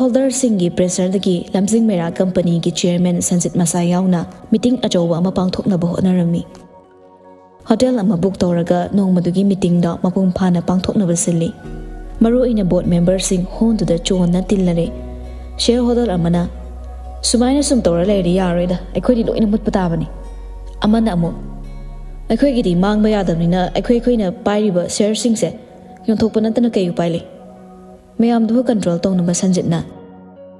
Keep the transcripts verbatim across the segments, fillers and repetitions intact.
ꯍꯣꯜꯗꯔꯁꯤꯡꯒꯤ ꯄ꯭ꯔꯦꯁꯔꯗꯒꯤ ꯂꯝꯖꯤꯡ ꯃꯩꯔꯥ ꯀꯝꯄꯅꯤꯒꯤ ꯆꯤꯌꯔꯃꯦꯟ ꯁꯟꯖꯤꯠ ꯃꯁꯥ ꯌꯥꯎꯅ ꯃꯤꯇꯤꯡ ꯑꯆꯧꯕ ꯑꯃ ꯄꯥꯡꯊꯣꯛꯅꯕ ꯍꯣꯠꯅꯔꯝꯃꯤ꯫ ꯍꯣꯇꯦꯜ ꯑꯃ ꯕꯨꯛ ꯇꯧꯔꯒ ꯅꯣꯡꯃꯗꯨꯒꯤ ꯃꯤꯇꯤꯡꯗꯣ ꯃꯄꯨꯡ ꯐꯥꯅ ꯄꯥꯡꯊꯣꯛꯅꯕ ꯁꯤꯜꯂꯤ꯫ ꯃꯔꯨꯑꯣꯏꯅ ꯕꯣꯔꯗ ꯃꯦꯝꯕꯔꯁꯤꯡ ꯍꯣꯟꯗꯨꯗ ꯆꯣꯟꯅ ꯇꯤꯜꯂꯔꯦ꯫ ꯁꯦꯌꯔ ꯍꯣꯜꯗꯔ ꯑꯃꯅ, "ꯁꯨꯃꯥꯏꯅ ꯁꯨꯝ ꯇꯧꯔ ꯂꯩꯔꯗꯤ ꯌꯥꯔꯣꯏꯗ, ꯑꯩꯈꯣꯏꯗꯤ ꯂꯣꯏꯅ ꯃꯨꯠꯄ ꯇꯥꯕꯅꯤ"꯫ ꯑꯃꯅ ꯑꯃꯨꯛ, "ꯑꯩꯈꯣꯏꯒꯤꯗꯤ ꯃꯥꯡꯕ ꯌꯥꯗꯕꯅꯤꯅ ꯑꯩꯈꯣꯏ ꯑꯩꯈꯣꯏꯅ ꯄꯥꯏꯔꯤꯕ ꯁꯦꯌꯔꯁꯤꯡꯁꯦ ꯌꯣꯟꯊꯣꯛꯄ ꯅꯠꯇꯅ ꯀꯩ ꯎꯄꯥꯏ ꯂꯩ?" ꯃꯌꯥꯝꯗꯨꯕꯨ ꯀꯟꯇ꯭ꯔꯣꯜ ꯇꯧꯅꯕ ꯁꯟꯖꯤꯠꯅ,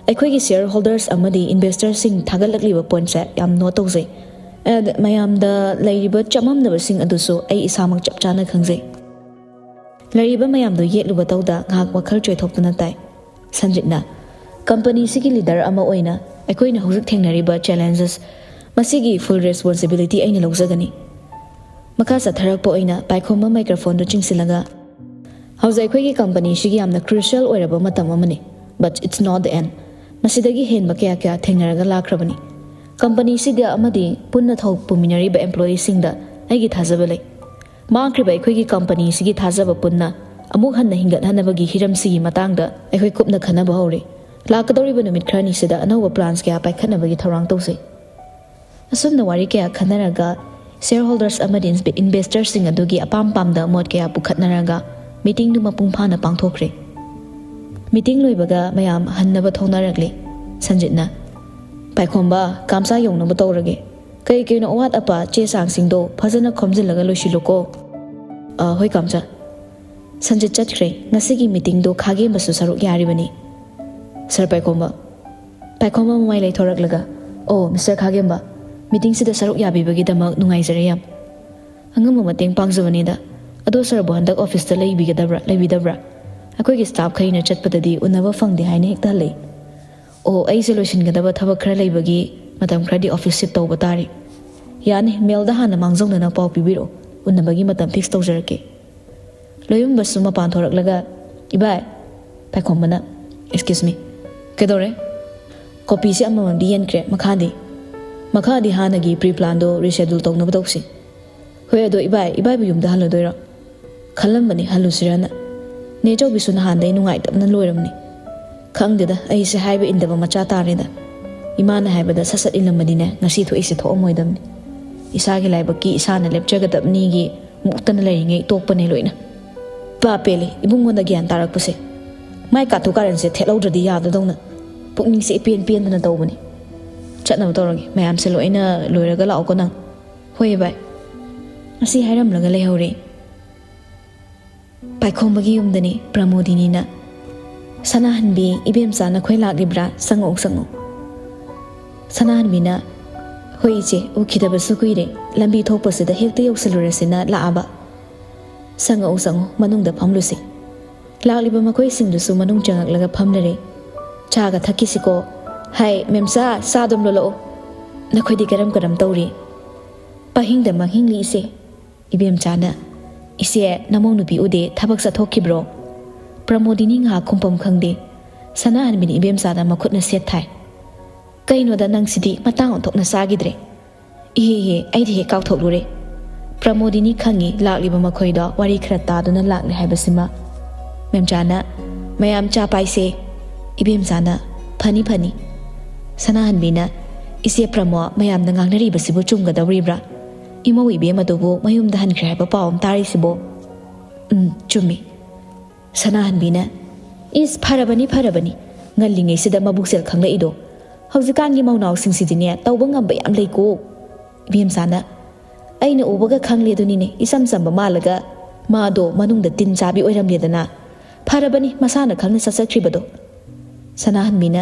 "ꯑꯩꯈꯣꯏꯒꯤ ꯁꯦꯌꯔ ꯍꯣꯜꯗꯔꯁ ꯑꯃꯗꯤ ꯏꯟꯚꯦꯁꯇꯔꯁꯤꯡ ꯊꯥꯒꯠꯂꯛꯂꯤꯕ ꯄꯣꯏꯟꯠꯁꯦ ꯌꯥꯝ ꯅꯣꯠ ꯇꯧꯖꯩ꯫ And ꯃꯌꯥꯝꯗ ꯂꯩꯔꯤꯕ ꯆꯃꯝꯅꯕꯁꯤꯡ ꯑꯗꯨꯁꯨ ꯑꯩ ꯏꯁꯥꯃꯛ ꯆꯞ ꯆꯥꯅ ꯈꯪꯖꯩ꯫ ꯂꯩꯔꯤꯕ ꯃꯌꯥꯝꯗꯨ ꯌꯦꯠꯂꯨꯕ ꯇꯧꯗ ꯉꯥꯏꯍꯥꯛ ꯋꯥꯈꯜ ꯆꯣꯏꯊꯣꯛꯇꯨꯅ ꯇꯥꯏ"꯫ ꯁꯟꯖꯤꯠꯅ, "ꯀꯝꯄꯅꯤꯁꯤꯒꯤ ꯂꯤꯗꯔ ꯑꯃ ꯑꯣꯏꯅ ꯑꯩꯈꯣꯏꯅ ꯍꯧꯖꯤꯛ ꯊꯦꯡꯅꯔꯤꯕ ꯆꯦꯂꯦꯟꯖꯦꯁ ꯃꯁꯤꯒꯤ ꯐꯨꯜ ꯔꯦꯁꯄꯣꯟꯁꯤꯕꯤꯂꯤꯇꯤ ꯑꯩꯅ ꯂꯧꯖꯒꯅꯤ"꯫ ꯃꯈꯥ ꯆꯠꯊꯔꯛꯄ ꯑꯣꯏꯅ ꯄꯥꯏꯈꯣꯝꯕ ꯃꯥꯏꯀ꯭ꯔꯣꯐꯣꯟꯗꯨ ꯆꯤꯡꯁꯤꯜꯂꯒ, "ꯍꯧꯖꯤꯛ ꯑꯩꯈꯣꯏꯒꯤ ꯀꯝꯄꯅꯤꯁꯤꯒꯤ ꯌꯥꯝꯅ ꯀ꯭ꯔꯨꯁꯤꯌꯦꯜ ꯑꯣꯏꯔꯕ ꯃꯇꯝ ꯑꯃꯅꯤ, but it's not the end. ꯃꯁꯤꯗꯒꯤ ꯍꯦꯟꯕ ꯀꯌꯥ ꯀꯌꯥ ꯊꯦꯡꯅꯔꯒ ꯂꯥꯛꯈ꯭ꯔꯕꯅꯤ꯫ ꯀꯝꯄꯅꯤꯁꯤꯗ ꯑꯃꯗꯤ ꯄꯨꯟꯅ ꯊꯧ ꯄꯨꯃꯤꯟꯅꯔꯤꯕ ꯑꯦꯝꯄ꯭ꯂꯣꯌꯤꯁꯤꯡꯗ ꯑꯩꯒꯤ ꯊꯥꯖꯕ ꯂꯩ꯫ ꯃꯥꯡꯈ꯭ꯔꯤꯕ ꯑꯩꯈꯣꯏꯒꯤ ꯀꯝꯄꯅꯤꯁꯤꯒꯤ ꯊꯥꯖꯕ ꯄꯨꯟꯅ ꯑꯃꯨꯛ ꯍꯟꯅ ꯍꯤꯡꯒꯠꯍꯟꯅꯕꯒꯤ ꯍꯤꯔꯝꯁꯤꯒꯤ ꯃꯇꯥꯡꯗ ꯑꯩꯈꯣꯏ ꯀꯨꯞꯅ ꯈꯟꯅꯕ ꯍꯧꯔꯤ꯫ ꯂꯥꯛꯀꯗꯧꯔꯤꯕ ꯅꯨꯃꯤꯠ ꯈꯔꯅꯤꯁꯤꯗ ꯑꯅꯧꯕ ꯄ꯭ꯂꯥꯟꯁ ꯀꯌꯥ ꯄꯥꯏꯈꯠꯅꯕꯒꯤ ꯊꯧꯔꯥꯡ ꯇꯧꯁꯤ"꯫ ꯑꯁꯨꯝꯅ ꯋꯥꯔꯤ ꯀꯌꯥ ꯈꯟꯅꯔꯒ, ꯁꯦꯌꯔ ꯍꯣꯜꯗꯔꯁ ꯑꯃꯗꯤ ꯏꯟꯚꯦ-, ꯏꯟꯚꯦꯁꯇꯔꯁꯤꯡ ꯑꯗꯨꯒꯤ ꯑꯄꯥꯝ ꯄꯥꯝꯗ ꯃꯣꯠ ꯀꯌꯥ ꯄꯨꯈꯠꯅꯔꯒ, ꯃꯤꯇꯤꯡꯗꯨ ꯃꯄꯨꯡ ꯐꯥꯅ ꯄꯥꯡꯊꯣꯛꯈ꯭ꯔꯦ꯫ ꯃꯤꯇꯤꯡ ꯂꯣꯏꯕꯒ ꯃꯌꯥꯝ ꯍꯟꯅꯕ ꯊꯧꯅꯔꯛꯂꯦ꯫ ꯁꯟꯖꯤꯠꯅ, "ꯄꯥꯏꯈꯣꯝꯕ, ꯀꯥꯝꯆꯥ ꯌꯧꯅꯕ ꯇꯧꯔꯒꯦ꯫ ꯀꯩ ꯀꯩꯅꯣ ꯑꯋꯥꯠ ꯑꯄꯥ ꯆꯦ ꯆꯥꯡꯁꯤꯡꯗꯣ ꯐꯖꯅ ꯈꯣꯝꯖꯤꯜꯂꯒ ꯂꯣꯏꯁꯤꯜꯂꯨꯀꯣ"꯫ "ꯑ, ꯍꯣꯏ ꯀꯥꯝꯆꯥ"꯫ ꯁꯟꯖꯤꯠ ꯆꯠꯈ꯭ꯔꯦ꯫ ꯉꯁꯤꯒꯤ ꯃꯤꯇꯤꯡꯗꯣ ꯈꯥꯒꯦꯝꯕꯁꯨ ꯁꯔꯨꯛ ꯌꯥꯔꯤꯕꯅꯤ꯫ "ꯁꯥꯔ ꯄꯥꯏꯈꯣꯝꯕ"꯫ ꯄꯥꯏꯈꯣꯝꯕ ꯃꯃꯥꯏ ꯂꯩꯊꯣꯔꯛꯂꯒ, "ꯑꯣ, ꯃꯤꯁꯇꯔ ꯈꯥꯒꯦꯝꯕ, ꯃꯤꯇꯤꯡꯁꯤꯗ ꯁꯔꯨꯛ ꯌꯥꯕꯤꯕꯒꯤꯗꯃꯛ ꯅꯨꯡꯉꯥꯏꯖꯔꯦ ꯌꯥꯝ꯫ ꯑꯉꯝꯕ ꯃꯇꯦꯡ ꯄꯥꯡꯖꯕꯅꯤꯗ꯫ ꯑꯗꯣ ꯁꯥꯔꯕꯨ ꯍꯟꯗꯛ ꯑꯣꯐꯤꯁꯇ ꯂꯩꯕꯤꯒꯗꯕ꯭ꯔꯥ, ꯂꯩꯕꯤꯗꯕ꯭ꯔꯥ? ꯑꯩꯈꯣꯏꯒꯤ ꯁ꯭ꯇꯥꯐꯈꯩꯅ ꯆꯠꯄꯗꯗꯤ ꯎꯅꯕ ꯐꯪꯗꯦ ꯍꯥꯏꯅ ꯍꯦꯛꯇ ꯍꯜꯂꯛꯏ"꯫ "ꯑꯣ, ꯑꯩꯁꯦ ꯂꯣꯏꯁꯤꯟꯒꯗꯕ ꯊꯕꯛ ꯈꯔ ꯂꯩꯕꯒꯤ ꯃꯇꯝ ꯈꯔꯗꯤ ꯑꯣꯐꯤꯁ ꯁꯤꯞ ꯇꯧꯕ ꯇꯥꯔꯤ"꯫ "ꯌꯥꯅꯤ, ꯃꯦꯜꯗ ꯍꯥꯟꯅ ꯃꯥꯡꯖꯧꯅꯅ ꯄꯥꯎ ꯄꯤꯕꯤꯔꯛꯑꯣ, ꯎꯅꯕꯒꯤ ꯃꯇꯝ ꯐꯤꯛꯁ ꯇꯧꯖꯔꯛꯀꯦ"꯫ ꯂꯣꯏꯕꯨꯝꯕꯁꯨ ꯃꯄꯥꯟ ꯊꯣꯔꯛꯂꯒ, "ꯏꯕꯥꯏ"꯫ ꯄꯥꯏꯈꯣꯝꯕꯅ, "Excuse me"꯫ "ꯀꯩꯗꯧꯔꯦ?" "ꯀꯣꯄꯤꯁꯦ ꯑꯃꯃꯝꯗꯤ ꯌꯦꯟꯈ꯭ꯔꯦ, ꯃꯈꯥꯗꯤ?" "ꯃꯈꯥꯗꯤ ꯍꯥꯟꯅꯒꯤ ꯄ꯭ꯔꯤ ꯄ꯭ꯂꯥꯟꯗꯣ ꯔꯤꯁꯦꯗꯨꯜ ꯇꯧꯅꯕ ꯇꯧꯁꯤ"꯫ "ꯍꯣꯏ, ꯑꯗꯣ ꯏꯕꯥꯏ, ꯏꯕꯥꯏꯕꯨ ꯌꯨꯝꯗ ꯍꯜꯂꯗꯣꯏꯔꯣ?" "ꯈꯜꯂꯝꯕꯅꯤ ꯍꯜꯂꯨꯁꯤꯔꯅ꯫ ꯅꯦ ꯆꯧꯕꯤꯁꯨ ꯅꯍꯥꯟꯗꯩ ꯅꯨꯡꯉꯥꯏꯇꯕꯅ ꯂꯣꯏꯔꯕꯅꯤ"꯫ ꯈꯪꯗꯦꯗ, ꯑꯩꯁꯦ ꯍꯥꯏꯕ ꯏꯟꯗꯕ ꯃꯆꯥ ꯇꯥꯔꯦꯗ꯫ ꯏꯃꯥꯅ ꯍꯥꯏꯕꯗ ꯁꯠ ꯁꯠ ꯏꯜꯂꯝꯃꯗꯤꯅꯦ, ꯉꯁꯤ ꯊꯣꯛꯏꯁꯦ ꯊꯣꯛꯑꯝꯃꯣꯏꯗꯕꯅꯤ꯫ ꯏꯁꯥꯒꯤ ꯂꯥꯏꯕꯛꯀꯤ ꯏꯁꯥꯅ ꯂꯦꯞꯆꯒꯗꯕꯅꯤꯒꯤ ꯃꯨꯛꯇꯅ ꯂꯩꯔꯤꯉꯩ ꯇꯣꯛꯄꯅꯦ ꯂꯣꯏꯅ꯫ ꯄꯥꯞ ꯄꯦꯜꯂꯦ ꯏꯕꯨꯡꯉꯣꯟꯗ ꯒ꯭ꯌꯥꯟ ꯇꯥꯔꯛꯄꯁꯦ꯫ ꯃꯥꯏ ꯀꯥꯊꯣꯛ ꯀꯥꯔꯟꯁꯦ ꯊꯦꯠꯍꯧꯗ꯭ꯔꯗꯤ ꯌꯥꯗꯗꯧꯅ꯫ ꯄꯨꯛꯅꯤꯡꯁꯦ ꯏꯄꯦꯟ ꯄꯦꯟꯗꯅ ꯇꯧꯕꯅꯤ꯫ ꯆꯠꯅꯕ ꯇꯧꯔꯒꯦ, ꯃꯌꯥꯝꯁꯦ ꯂꯣꯏꯅ ꯂꯣꯏꯔꯒ ꯂꯥꯛꯑꯣꯀꯣ ꯅꯪ꯫ ꯍꯣꯏ ꯚꯥꯏ꯫ ꯑꯁꯤ ꯍꯥꯏꯔꯝꯂꯒ ꯂꯩꯍꯧꯔꯦ꯫ ꯄꯥꯏꯈꯣꯝꯕꯒꯤ ꯌꯨꯝꯗꯅꯤ ꯄ꯭ꯔꯃꯣꯗꯤꯅꯤꯅ꯫ "ꯁꯅꯥꯍꯟꯕꯤ, ꯏꯕꯦꯝꯆꯥ ꯅꯈꯣꯏ ꯂꯥꯛꯂꯤꯕ꯭ꯔꯥ? ꯆꯪꯉꯛꯎ, ꯆꯪꯉꯛꯎ꯫" ꯁꯅꯥꯍꯟꯕꯤꯅ, "ꯍꯣꯏ ꯏꯆꯦ, ꯎꯈꯤꯗꯕꯁꯨ ꯀꯨꯏꯔꯦ, ꯂꯝꯕꯤ ꯊꯣꯛꯄꯁꯤꯗ ꯍꯦꯛꯇ ꯌꯧꯁꯜꯂꯨꯔꯁꯤꯅ ꯂꯥꯛꯑꯕ꯫" "ꯆꯪꯉꯛꯎ, ꯆꯪꯉꯛꯎ, ꯃꯅꯨꯡꯗ ꯐꯝꯂꯨꯁꯤ꯫" ꯂꯥꯛꯂꯤꯕ ꯃꯈꯣꯏꯁꯤꯡꯗꯨꯁꯨ ꯃꯅꯨꯡ ꯆꯪꯉꯛꯂꯒ ꯐꯝꯂꯔꯦ꯫ "ꯆꯥꯒ ꯊꯛꯈꯤꯁꯤꯀꯣ꯫ ꯍꯥꯏ ꯃꯦꯝꯆꯥ, ꯆꯥ ꯑꯗꯨꯝ ꯂꯣꯜꯂꯛꯎ꯫ ꯅꯈꯣꯏꯗꯤ ꯀꯔꯝ ꯀꯔꯝ ꯇꯧꯔꯤ?" "ꯄꯍꯤꯡꯗ ꯃꯍꯤꯡꯂꯤ ꯏꯆꯦ꯫" ꯏꯕꯦꯝꯆꯥꯅ, "ꯏꯆꯦ, ꯅꯃꯧ ꯅꯨꯄꯤ ꯎꯗꯦ, ꯊꯕꯛ ꯆꯠꯊꯣꯛꯈꯤꯕ꯭ꯔꯣ?" ꯄ꯭ꯔꯃꯣꯗꯤꯅꯤ ꯉꯥꯏꯍꯥꯛ ꯈꯨꯝꯐꯝ ꯈꯪꯗꯦ꯫ ꯁꯅꯥꯍꯟꯕꯤꯅ ꯏꯕꯦꯝꯆꯥꯗ ꯃꯈꯨꯠꯅ ꯁꯦꯠ ꯊꯥꯏ꯫ "ꯀꯩꯅꯣꯗ ꯅꯪꯁꯤꯗꯤ ꯃꯇꯥꯡ ꯑꯣꯟꯊꯣꯛꯅ ꯆꯥꯈꯤꯗ꯭ꯔꯦ꯫" "ꯏꯍꯦ ꯏꯍꯦ, ꯑꯩꯗꯤ ꯍꯦꯛ ꯀꯥꯎꯊꯣꯛꯂꯨꯔꯦ꯫" ꯄ꯭ꯔꯃꯣꯗꯤꯅꯤ ꯈꯪꯉꯤ ꯂꯥꯛꯂꯤꯕ ꯃꯈꯣꯏꯗꯣ ꯋꯥꯔꯤ ꯈꯔ ꯇꯥꯗꯨꯅ ꯂꯥꯛꯂꯦ ꯍꯥꯏꯕꯁꯤꯃ꯫ ꯃꯦꯝꯆꯥꯅ, "ꯃꯌꯥꯝ ꯆꯥ ꯄꯥꯏꯁꯦ꯫" ꯏꯕꯦꯝꯆꯥꯅ, "ꯐꯅꯤ ꯐꯅꯤ꯫" ꯁꯅꯥꯍꯟꯕꯤꯅ, "ꯏꯆꯦ ꯄ꯭ꯔꯃꯣ, ꯃꯌꯥꯝꯅ ꯉꯥꯡꯅꯔꯤꯕꯁꯤꯕꯨ ꯆꯨꯝꯒꯗꯧꯔꯤꯕ꯭ꯔꯥ? ꯏꯃꯧ ꯏꯕꯦꯝ ꯑꯗꯨꯕꯨ ꯃꯌꯨꯝꯗ ꯍꯟꯈ꯭ꯔꯦ ꯍꯥꯏꯕ ꯄꯥꯎ ꯑꯃ ꯇꯥꯔꯤꯁꯤꯕꯨ?" "ꯎꯝ, ꯆꯨꯝꯃꯤ꯫" ꯁꯅꯥꯍꯟꯕꯤꯅ, "ꯏꯁ, ꯐꯔꯕꯅꯤ, ꯐꯔꯕꯅꯤ, ꯉꯜꯂꯤꯉꯩꯁꯤꯗ ꯃꯕꯨꯛꯆꯦꯜ ꯈꯪꯂꯛꯏꯗꯣ꯫ ꯍꯧꯖꯤꯛꯀꯥꯟꯒꯤ ꯃꯧꯅꯥꯎꯁꯤꯡꯁꯤꯗꯤꯅꯦ, ꯇꯧꯕ ꯉꯝꯕ ꯌꯥꯝ ꯂꯩꯀꯣ꯫" ꯏꯕꯦꯝꯆꯥꯅ, "ꯑꯩꯅ ꯎꯕꯒ ꯈꯪꯂꯦ ꯑꯗꯨꯅꯤꯅꯦ, ꯏꯆꯝ ꯆꯝꯕ ꯃꯥꯜꯂꯒ꯫ ꯃꯥꯗꯣ ꯃꯅꯨꯡꯗ ꯇꯤꯟ ꯆꯥꯕꯤ ꯑꯣꯏꯔꯝꯂꯦꯗꯅ꯫ ꯐꯔꯕꯅꯤ, ꯃꯁꯥꯅ ꯈꯪꯅ ꯆꯠꯆꯈ꯭ꯔꯤꯕꯗꯣ꯫" ꯁꯅꯥꯍꯟꯕꯤꯅ,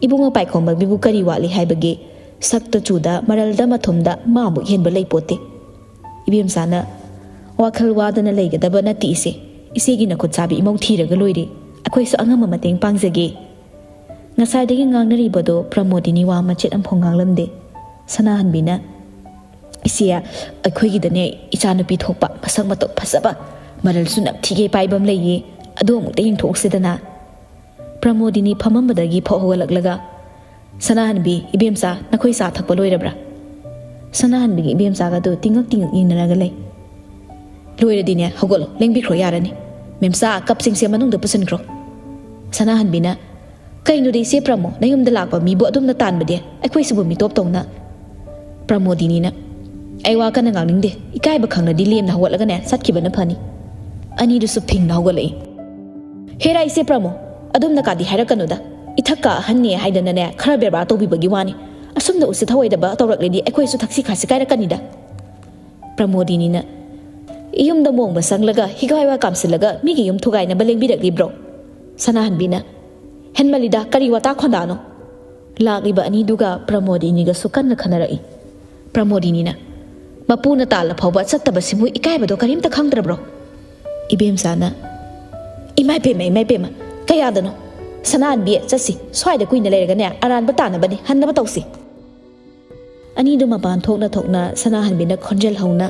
"ꯏꯕꯨꯡꯉꯣ ꯄꯥꯏꯈꯣꯝꯕꯒꯤꯕꯨ ꯀꯔꯤ ꯋꯥꯠꯂꯤ ꯍꯥꯏꯕꯒꯦ? ꯁꯛꯇ ꯆꯨꯗ, ꯃꯔꯜꯗ ꯃꯊꯨꯝꯗ ꯃꯥꯃꯨꯛ ꯍꯦꯟꯕ ꯂꯩꯄꯣꯠꯇꯦ꯫" ꯏꯕꯦꯝꯆꯥꯅ, "ꯋꯥꯈꯜ ꯋꯥꯗꯅ ꯂꯩꯒꯗꯕ ꯅꯠꯇꯦ ꯏꯆꯦ꯫ ꯏꯆꯦꯒꯤ ꯅꯈꯨꯠ ꯆꯥꯕꯤ ꯏꯃꯧ ꯊꯤꯔꯒ ꯂꯣꯏꯔꯦ꯫ ꯑꯩꯈꯣꯏꯁꯨ ꯑꯉꯝꯕ ꯃꯇꯦꯡ ꯄꯥꯡꯖꯒꯦ꯫" ꯉꯁꯥꯏꯗꯒꯤ ꯉꯥꯡꯅꯔꯤꯕꯗꯣ ꯄ꯭ꯔꯃꯣꯗꯤꯅꯤ ꯋꯥ ꯃꯆꯦꯠ ꯑꯃꯐꯥꯎ ꯉꯥꯡꯂꯝꯗꯦ꯫ ꯁꯅꯥꯍꯟꯕꯤꯅ, "ꯏꯆꯦ, ꯑꯩꯈꯣꯏꯒꯤꯗꯅꯦ ꯏꯆꯥꯅꯨꯄꯤ ꯊꯣꯛꯄ, ꯃꯁꯛ ꯃꯇꯧ ꯐꯖꯕ, ꯃꯔꯜꯁꯨ ꯅꯝꯊꯤꯒꯩ ꯄꯥꯏꯕ ꯑꯃ ꯂꯩꯌꯦ꯫ ꯑꯗꯨ ꯑꯃꯨꯛꯇ ꯌꯦꯡꯊꯣꯛꯎꯁꯤꯗꯅ꯫" ꯄ꯭ꯔꯃꯣꯗꯤꯅꯤ ꯐꯝꯃꯝꯕꯗꯒꯤ ꯐꯥꯎ ꯍꯧꯒꯠꯂꯛꯂꯒ, "ꯁꯅꯥꯍꯟꯕꯤ, ꯏꯕꯦꯝꯆꯥ, ꯅꯈꯣꯏ ꯆꯥ ꯊꯛꯄ ꯂꯣꯏꯔꯕ꯭ꯔꯥ?" ꯁꯅꯥꯍꯟꯕꯤꯒ ꯏꯕꯦꯝꯆꯥꯒꯗꯨ ꯇꯤꯡꯉꯛ ꯇꯤꯡꯉꯛ ꯌꯦꯡꯅꯔꯒ ꯂꯩ꯫ "ꯂꯣꯏꯔꯗꯤꯅꯦ, ꯍꯧꯒꯠꯂꯣ, ꯂꯦꯡꯕꯤꯈ꯭ꯔꯣ ꯌꯥꯔꯅꯤ꯫ ꯃꯦꯝꯆꯥ, ꯀꯞꯁꯤꯡꯁꯦ ꯃꯅꯨꯡꯗ ꯄꯨꯁꯤꯟꯈ꯭ꯔꯣ꯫" ꯁꯅꯥꯍꯟꯕꯤꯅ, "ꯀꯩꯅꯣꯗꯤ ꯏꯆꯦ ꯄ꯭ꯔꯃꯣ, ꯅꯌꯨꯝꯗ ꯂꯥꯛꯄ ꯃꯤꯕꯨ ꯑꯗꯨꯝꯅ ꯇꯥꯟꯕꯗꯤ? ꯑꯩꯈꯣꯏꯁꯤꯕꯨ ꯃꯤꯇꯣꯞ ꯇꯧꯅ?" ꯄ꯭ꯔꯃꯣꯗꯤꯅꯤꯅ, "ꯑꯩ ꯋꯥ ꯀꯟꯅ ꯉꯥꯡꯅꯤꯡꯗꯦ, ꯏꯀꯥꯏꯕ ꯈꯪꯂꯗꯤ ꯂꯦꯝꯅ ꯍꯧꯒꯠꯂꯒꯅꯦ ꯆꯠꯈꯤꯕꯅ ꯐꯅꯤ꯫" ꯑꯅꯤꯗꯨꯁꯨ ꯐꯤꯡꯅ ꯍꯧꯒꯠꯂꯛꯏ꯫ "ꯍꯦꯔꯥ ꯏꯆꯦ ꯄ꯭ꯔꯃꯣ, ꯑꯗꯨꯝꯅ ꯀꯥꯗꯤ ꯍꯥꯏꯔꯛꯀꯅꯨꯗ, ꯏꯊꯛꯀ ꯑꯍꯟꯅꯦ ꯍꯥꯏꯗꯅꯅꯦ ꯈꯔ ꯕꯦꯕꯥꯔ ꯇꯧꯕꯤꯕꯒꯤ ꯋꯥꯅꯤ, ꯑꯁꯨꯝꯅ ꯎꯁꯤꯠ ꯊꯑꯣꯏꯗꯕ ꯇꯧꯔꯛꯂꯗꯤ ꯑꯩꯈꯣꯏꯁꯨ ꯊꯛꯁꯤ ꯈꯥꯁꯤ ꯀꯥꯏꯔꯛꯀꯅꯤꯗ꯫" ꯄ꯭ꯔꯃꯣꯗꯤꯅꯤꯅ, "ꯌꯨꯝꯗ ꯃꯣꯡꯕ ꯆꯪꯂꯒ ꯍꯤꯒꯥꯏ ꯋꯥ ꯀꯥꯝꯁꯤꯜꯂꯒ ꯃꯤꯒꯤ ꯌꯨꯝ ꯊꯨꯒꯥꯏꯅꯕ ꯂꯦꯡꯕꯤꯔꯛꯂꯤꯕ꯭ꯔꯣ?" ꯁꯅꯥꯍꯟꯕꯤꯅ, "ꯍꯦꯟꯃꯜꯂꯤꯗ, ꯀꯔꯤ ꯋꯥꯇꯥ ꯈꯣꯟꯗꯥꯅꯣ?" ꯂꯥꯛꯂꯤꯕ ꯑꯅꯤꯗꯨꯒ ꯄ꯭ꯔꯃꯣꯗꯤꯅꯤꯒꯁꯨ ꯀꯟꯅ ꯈꯟꯅꯔꯛꯏ꯫ ꯄ꯭ꯔꯃꯣꯗꯤꯅꯤꯅ, "ꯃꯄꯨꯅ ꯇꯥꯜꯂ ꯐꯥꯎꯕ ꯆꯠꯇꯕꯁꯤꯕꯨ ꯏꯀꯥꯏꯕꯗꯣ ꯀꯔꯤꯝꯇ ꯈꯪꯗ꯭ꯔꯕ꯭ꯔꯣ?" ꯏꯕꯦꯝꯆꯥꯅ, "ꯏꯃꯥꯏ ꯄꯦꯝꯃ, ꯏꯃꯥꯏ ꯄꯦꯝꯃ, ꯀꯌꯥꯗꯅꯣ? ꯁꯅꯥꯍꯟꯕꯤ, ꯆꯠꯁꯤ, ꯁ꯭ꯋꯥꯏꯗ ꯀꯨꯏꯅ ꯂꯩꯔꯒꯅꯦ ꯑꯔꯥꯟꯕ ꯇꯥꯅꯕꯅꯤ, ꯍꯟꯅꯕ ꯇꯧꯁꯤ꯫" ꯑꯅꯤꯗꯨ ꯃꯄꯥꯟ ꯊꯣꯛꯅ ꯊꯣꯛꯅ ꯁꯅꯥꯍꯟꯕꯤꯅ ꯈꯣꯟꯖꯦꯜ ꯍꯧꯅ,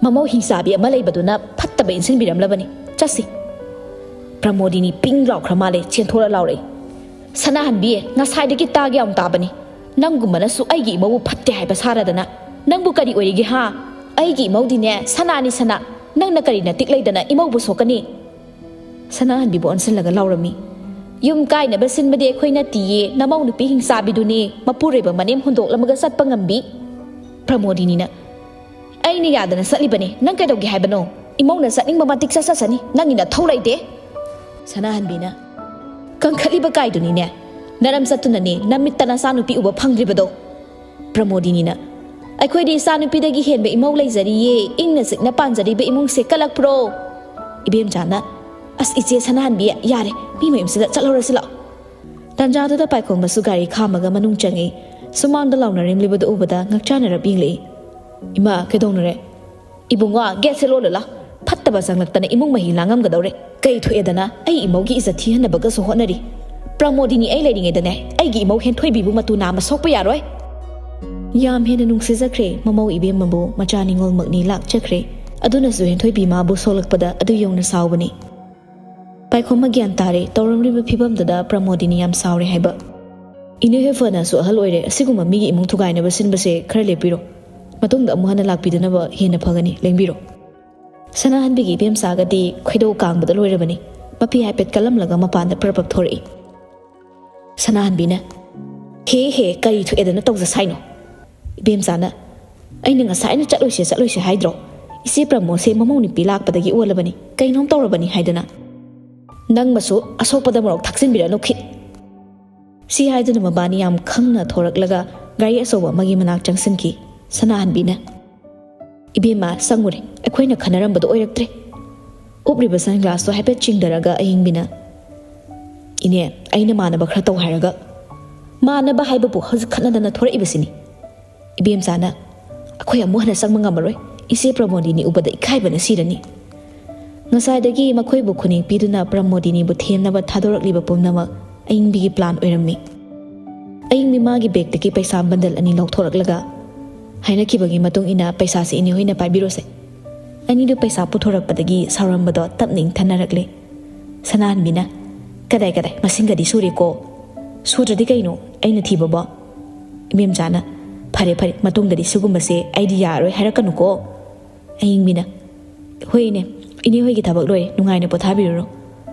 "ꯃꯃꯧ ꯍꯤꯡꯆꯥꯕꯤ ꯑꯃ ꯂꯩꯕꯗꯨꯅ ꯐꯠꯇꯕ ꯏꯟꯁꯤꯟꯕꯤꯔꯝꯂꯕꯅꯤ꯫ ꯆꯠꯁꯤ꯫" ꯄ꯭ꯔꯃꯣꯗꯤꯅꯤ ꯄꯤꯡ ꯂꯥꯎꯈ꯭ꯔ ꯃꯥꯜꯂꯦ, ꯆꯦꯟꯊꯣꯔ ꯂꯥꯎꯔꯛꯏ꯫ "ꯁꯅꯥꯍꯟꯕꯤ, ꯉꯁꯥꯏꯗꯒꯤ ꯇꯥꯒꯦ ꯌꯥꯝ ꯇꯥꯕꯅꯤ꯫ ꯅꯪꯒꯨꯝꯕꯅꯁꯨ ꯑꯩꯒꯤ ꯏꯃꯧꯕꯨ ꯐꯠꯇꯦ ꯍꯥꯏꯕ ꯁꯥꯔꯗꯅ꯫ ꯅꯪꯕꯨ ꯀꯔꯤ ꯑꯣꯏꯔꯤꯒꯦ ꯍꯥ? ꯑꯩꯒꯤ ꯏꯃꯧꯗꯤꯅꯦ ꯁꯅꯥꯅꯤ ꯁꯅꯥ꯫ ꯅꯪꯅ ꯀꯔꯤ ꯅꯇꯤꯛ ꯂꯩꯗꯅ ꯏꯃꯧꯕꯨ ꯁꯣꯛꯀꯅꯤ?" ꯁꯅꯥꯍꯟꯕꯤꯕꯨ ꯑꯣꯟꯁꯤꯜꯂꯒ ꯂꯥꯎꯔꯝꯃꯤ꯫ "ꯌꯨꯝ ꯀꯥꯏꯅꯕ ꯁꯤꯟꯕꯗꯤ ꯑꯩꯈꯣꯏ ꯅꯠꯇꯤꯌꯦ, ꯅꯃꯧ ꯅꯨꯄꯤ ꯍꯤꯡꯆꯥꯕꯤꯗꯨꯅꯤ, ꯃꯄꯨꯔꯣꯏꯕ ꯃꯅꯦꯝ ꯍꯨꯟꯗꯣꯛꯂꯝꯃꯒ ꯆꯠꯄ ꯉꯝꯕꯤ꯫" ꯄ꯭ꯔꯃꯣꯗꯤꯅꯤꯅ, "ꯑꯩꯅ ꯌꯥꯗꯅ ꯆꯠꯂꯤꯕꯅꯤ, ꯅꯪ ꯀꯩꯗꯧꯒꯦ ꯍꯥꯏꯕꯅꯣ? ꯏꯃꯧꯅ ꯆꯠꯅꯤꯡꯕ ꯃꯇꯤꯛ ꯆꯠꯆꯁꯅꯤ, ꯅꯪꯒꯤ ꯅꯊꯧ ꯂꯩꯇꯦ꯫" ꯁꯅꯥꯍꯟꯕꯤꯅ, "ꯀꯟꯈꯠꯂꯤꯕ ꯀꯥꯏꯗꯨꯅꯤꯅꯦ, ꯅꯔꯝ ꯆꯠꯇꯨꯅꯅꯦ ꯅꯃꯤꯠꯇ ꯅꯆꯥꯅꯨꯄꯤ ꯎꯕ ꯐꯪꯗ꯭ꯔꯤꯕꯗꯣ꯫" ꯄ꯭ꯔꯃꯣꯗꯤꯅꯤꯅ, "ꯑꯩꯈꯣꯏꯗꯤ ꯏꯆꯥꯅꯨꯄꯤꯗꯒꯤ ꯍꯦꯟꯕ ꯏꯃꯧ ꯂꯩꯖꯔꯤꯌꯦ, ꯏꯪꯅ ꯆꯤꯛꯅ ꯄꯥꯟꯖꯔꯤꯕ ꯏꯃꯨꯡꯁꯦ ꯀꯜꯂꯛꯄ꯭ꯔꯣ?" ꯏꯕꯦꯝꯆꯥꯅ, "ꯑꯁ ꯏꯆꯦ ꯁꯅꯥꯍꯟꯕꯤ, ꯌꯥꯔꯦ, ꯃꯤ ꯃꯌꯨꯝꯁꯤꯗ ꯆꯠꯍꯧꯔꯁꯤ ꯂꯥꯛꯑꯣ꯫" ꯇꯥꯟꯖꯥꯗꯨꯗ ꯄꯥꯏꯈꯣꯝꯕꯁꯨ ꯒꯥꯔꯤ ꯈꯥꯝꯃꯒ ꯃꯅꯨꯡ ꯆꯪꯉꯛꯏ꯫ ꯁꯨꯃꯥꯡꯗ ꯂꯥꯎꯅꯔꯤꯝꯂꯤꯕꯗꯨ ꯎꯕꯗ ꯉꯛꯆꯥꯅꯔꯞ ꯌꯦꯡꯂꯛꯏ꯫ "ꯏꯃꯥ, ꯀꯩꯗꯧꯅꯔꯦ?" "ꯏꯕꯨꯡꯉꯣ, ꯒꯦꯠꯁꯦ ꯂꯣꯜꯂꯨ ꯂꯥꯎ꯫ ꯐꯠꯇꯕ ꯆꯪꯂꯛꯇꯅ ꯏꯃꯨꯡ ꯃꯍꯤ ꯂꯥꯡꯉꯝꯒꯗꯧꯔꯦ꯫ ꯀꯩ ꯊꯣꯛꯑꯦꯗꯅ ꯑꯩ ꯏꯃꯧꯒꯤ ꯏꯖꯠ ꯊꯤꯍꯟꯅꯕꯒꯁꯨ ꯍꯣꯠꯅꯔꯤ꯫ ꯄ꯭ꯔꯃꯣꯗꯤꯅꯤ ꯑꯩ ꯂꯩꯔꯤꯉꯩꯗꯅꯦ ꯑꯩꯒꯤ ꯏꯃꯧ ꯍꯦꯟꯊꯣꯏꯕꯤꯕꯨ ꯃꯇꯨ ꯅꯥꯝꯃ ꯁꯣꯛꯄ ꯌꯥꯔꯣꯏ꯫" ꯌꯥꯝ ꯍꯦꯟꯅ ꯅꯨꯡꯁꯤꯖꯈ꯭ꯔꯦ ꯃꯃꯧ ꯏꯕꯦꯝꯃꯕꯨ, ꯃꯆꯥ ꯅꯤꯉꯣꯜꯃꯛꯅꯤ ꯂꯥꯛꯆꯈ꯭ꯔꯦ꯫ ꯑꯗꯨꯅꯁꯨ ꯍꯦꯟꯊꯣꯏꯕꯤ ꯃꯥꯕꯨ ꯁꯣꯛꯂꯛꯄꯗ ꯑꯗꯨ ꯌꯧꯅ ꯁꯥꯎꯕꯅꯤ꯫ ꯄꯥꯏꯈꯣꯝꯕ ꯒ꯭ꯌꯥꯟ ꯇꯥꯔꯦ, ꯇꯧꯔꯝꯂꯤꯕ ꯐꯤꯕꯝꯗꯨꯗ ꯄ꯭ꯔꯃꯣꯗꯤꯅꯤ ꯌꯥꯝ ꯁꯥꯎꯔꯦ ꯍꯥꯏꯕ꯫ "ꯏꯅꯦꯍꯣꯏ ꯐꯅꯁꯨ ꯑꯍꯜ ꯑꯣꯏꯔꯦ, ꯑꯁꯤꯒꯨꯝꯕ ꯃꯤꯒꯤ ꯏꯃꯨꯡ ꯊꯨꯒꯥꯏꯅꯕ ꯁꯤꯟꯕꯁꯦ ꯈꯔ ꯂꯦꯞꯄꯤꯔꯣ꯫ ꯃꯇꯨꯡꯗ ꯑꯃꯨꯛ ꯍꯟꯅ ꯂꯥꯛꯄꯤꯗꯅꯕ ꯍꯦꯟꯅ ꯐꯒꯅꯤ, ꯂꯦꯡꯕꯤꯔꯣ꯫" ꯁꯅꯥꯍꯟꯕꯤꯒꯤ ꯏꯕꯦꯝꯆꯥꯒꯗꯤ ꯈꯣꯏꯗꯧ ꯀꯥꯡꯕꯗ ꯂꯣꯏꯔꯕꯅꯤ꯫ ꯃꯄꯤ ꯍꯥꯏꯐꯦꯠ ꯀꯜꯂꯝꯂꯒ ꯃꯄꯥꯟꯗ ꯄ꯭ꯔꯞ ꯄ꯭ꯔꯞ ꯊꯣꯔꯛꯏ꯫ ꯁꯅꯥꯍꯟꯕꯤꯅ, "ꯍꯦ ꯍꯦ, ꯀꯔꯤ ꯊꯣꯛꯑꯦꯗꯅ ꯇꯧꯖꯁꯥꯏꯅꯣ?" ꯏꯕꯦꯝꯆꯥꯅ, "ꯑꯩꯅ ꯉꯁꯥꯏꯅ ꯆꯠꯂꯣꯏꯁꯦ ꯆꯠꯂꯣꯏꯁꯦ ꯍꯥꯏꯗ꯭ꯔꯣ? ꯏꯆꯦ ꯄ꯭ꯔꯃꯣꯁꯦ ꯃꯃꯧ ꯅꯨꯄꯤ ꯂꯥꯛꯄꯗꯒꯤ ꯑꯣꯜꯂꯕꯅꯤ, ꯀꯩꯅꯣꯝ ꯇꯧꯔꯕꯅꯤ ꯍꯥꯏꯗꯅ꯫ ꯅꯪ ꯃꯁꯨ ꯑꯁꯣꯛꯄꯗ ꯃꯣꯔꯣꯛ ꯊꯥꯛꯆꯤꯟꯕꯤꯔꯅꯨ ꯈꯤꯠ"꯫ ꯁꯤ ꯍꯥꯏꯗꯨꯅ ꯃꯕꯥꯅꯤ ꯌꯥꯝ ꯈꯪꯅ ꯊꯣꯔꯛꯂꯒ ꯒꯥꯔꯤ ꯑꯆꯧꯕ ꯑꯃꯒꯤ ꯃꯅꯥꯛ ꯆꯪꯁꯤꯟꯈꯤ꯫ ꯁꯅꯥꯍꯟꯕꯤꯅ, "ꯏꯕꯦꯝꯃ, ꯆꯪꯉꯨꯔꯦ, ꯑꯩꯈꯣꯏꯅ ꯈꯟꯅꯔꯝꯕꯗꯣ ꯑꯣꯏꯔꯛꯇ꯭ꯔꯦ"꯫ ꯎꯞꯂꯤꯕ ꯁꯟ ꯒ꯭ꯂꯥꯁꯇꯣ ꯍꯥꯏꯐꯦꯠ ꯆꯤꯡꯊꯔꯒ ꯑꯏꯪꯕꯤꯅ, "ꯏꯅꯦ, ꯑꯩꯅ ꯃꯥꯟꯅꯕ ꯈꯔ ꯇꯧ ꯍꯥꯏꯔꯒ"꯫ "ꯃꯥꯟꯅꯕ ꯍꯥꯏꯕꯕꯨ ꯍꯧꯖꯤꯛ ꯈꯠꯅꯗꯅ ꯊꯣꯔꯛꯏꯕꯁꯤꯅꯤ"꯫ ꯏꯕꯦꯝꯆꯥꯅ, "ꯑꯩꯈꯣꯏ ꯑꯃꯨꯛ ꯍꯟꯅ ꯆꯪꯕ ꯉꯝꯃꯔꯣꯏ, ꯏꯆꯦ ꯄ꯭ꯔꯃꯣꯗꯤꯅꯤ ꯎꯕꯗ ꯏꯀꯥꯏꯕꯅ ꯁꯤꯔꯅꯤ"꯫ ꯉꯁꯥꯏꯗꯒꯤ ꯃꯈꯣꯏꯕꯨ ꯈꯨꯅꯤꯡ ꯄꯤꯗꯨꯅ ꯄ꯭ꯔꯃꯣꯗꯤꯅꯤꯕꯨ ꯊꯦꯝꯅꯕ ꯊꯥꯗꯣꯔꯛꯂꯤꯕ ꯄꯨꯝꯅꯃꯛ ꯑꯏꯪꯕꯤꯒꯤ ꯄ꯭ꯂꯥꯟ ꯑꯣꯏꯔꯝꯃꯤ꯫ ꯑꯏꯪꯕꯤ ꯃꯥꯒꯤ ꯕꯦꯒꯇꯒꯤ ꯄꯩꯁꯥ ꯕꯟꯗꯜ ꯑꯅꯤ ꯂꯧꯊꯣꯔꯛꯂꯒ, "ꯍꯥꯏꯅꯈꯤꯕꯒꯤ ꯃꯇꯨꯡ ꯏꯟꯅ ꯄꯩꯁꯥꯁꯤ ꯏꯅꯦ ꯍꯣꯏꯅ ꯄꯥꯏꯕꯤꯔꯣꯁꯦ"꯫ ꯑꯅꯤꯗꯨ ꯄꯩꯁꯥ ꯄꯨꯊꯣꯔꯛꯄꯗꯒꯤ ꯁꯥꯎꯔꯝꯕꯗꯣ ꯇꯞꯅ ꯏꯪꯊꯅꯔꯛꯂꯦ꯫ ꯁꯅꯥꯍꯟꯕꯤꯅ, "ꯀꯗꯥꯏ ꯀꯗꯥꯏ, ꯃꯁꯤꯡꯒꯗꯤ ꯁꯨꯔꯦꯀꯣ"꯫ "ꯁꯨꯗ꯭ꯔꯗꯤ ꯀꯩꯅꯣ, ꯑꯩꯅ ꯊꯤꯕꯕꯣ"꯫ ꯏꯕꯦꯝꯆꯥꯅ, "ꯐꯔꯦ ꯐꯔꯦ, ꯃꯇꯨꯡꯗꯗꯤ ꯁꯤꯒꯨꯝꯕꯁꯦ ꯑꯩꯗꯤ ꯌꯥꯔꯔꯣꯏ ꯍꯥꯏꯔꯛꯀꯅꯨꯀꯣ"꯫ ꯑꯏꯪꯕꯤꯅ, "ꯍꯣꯏ ꯏꯅꯦ, ꯏꯅꯦ ꯍꯣꯏꯒꯤ ꯊꯕꯛ ꯂꯣꯏꯔꯦ, ꯅꯨꯡꯉꯥꯏꯅ ꯄꯣꯊꯥꯕꯤꯔꯨꯔꯣ"꯫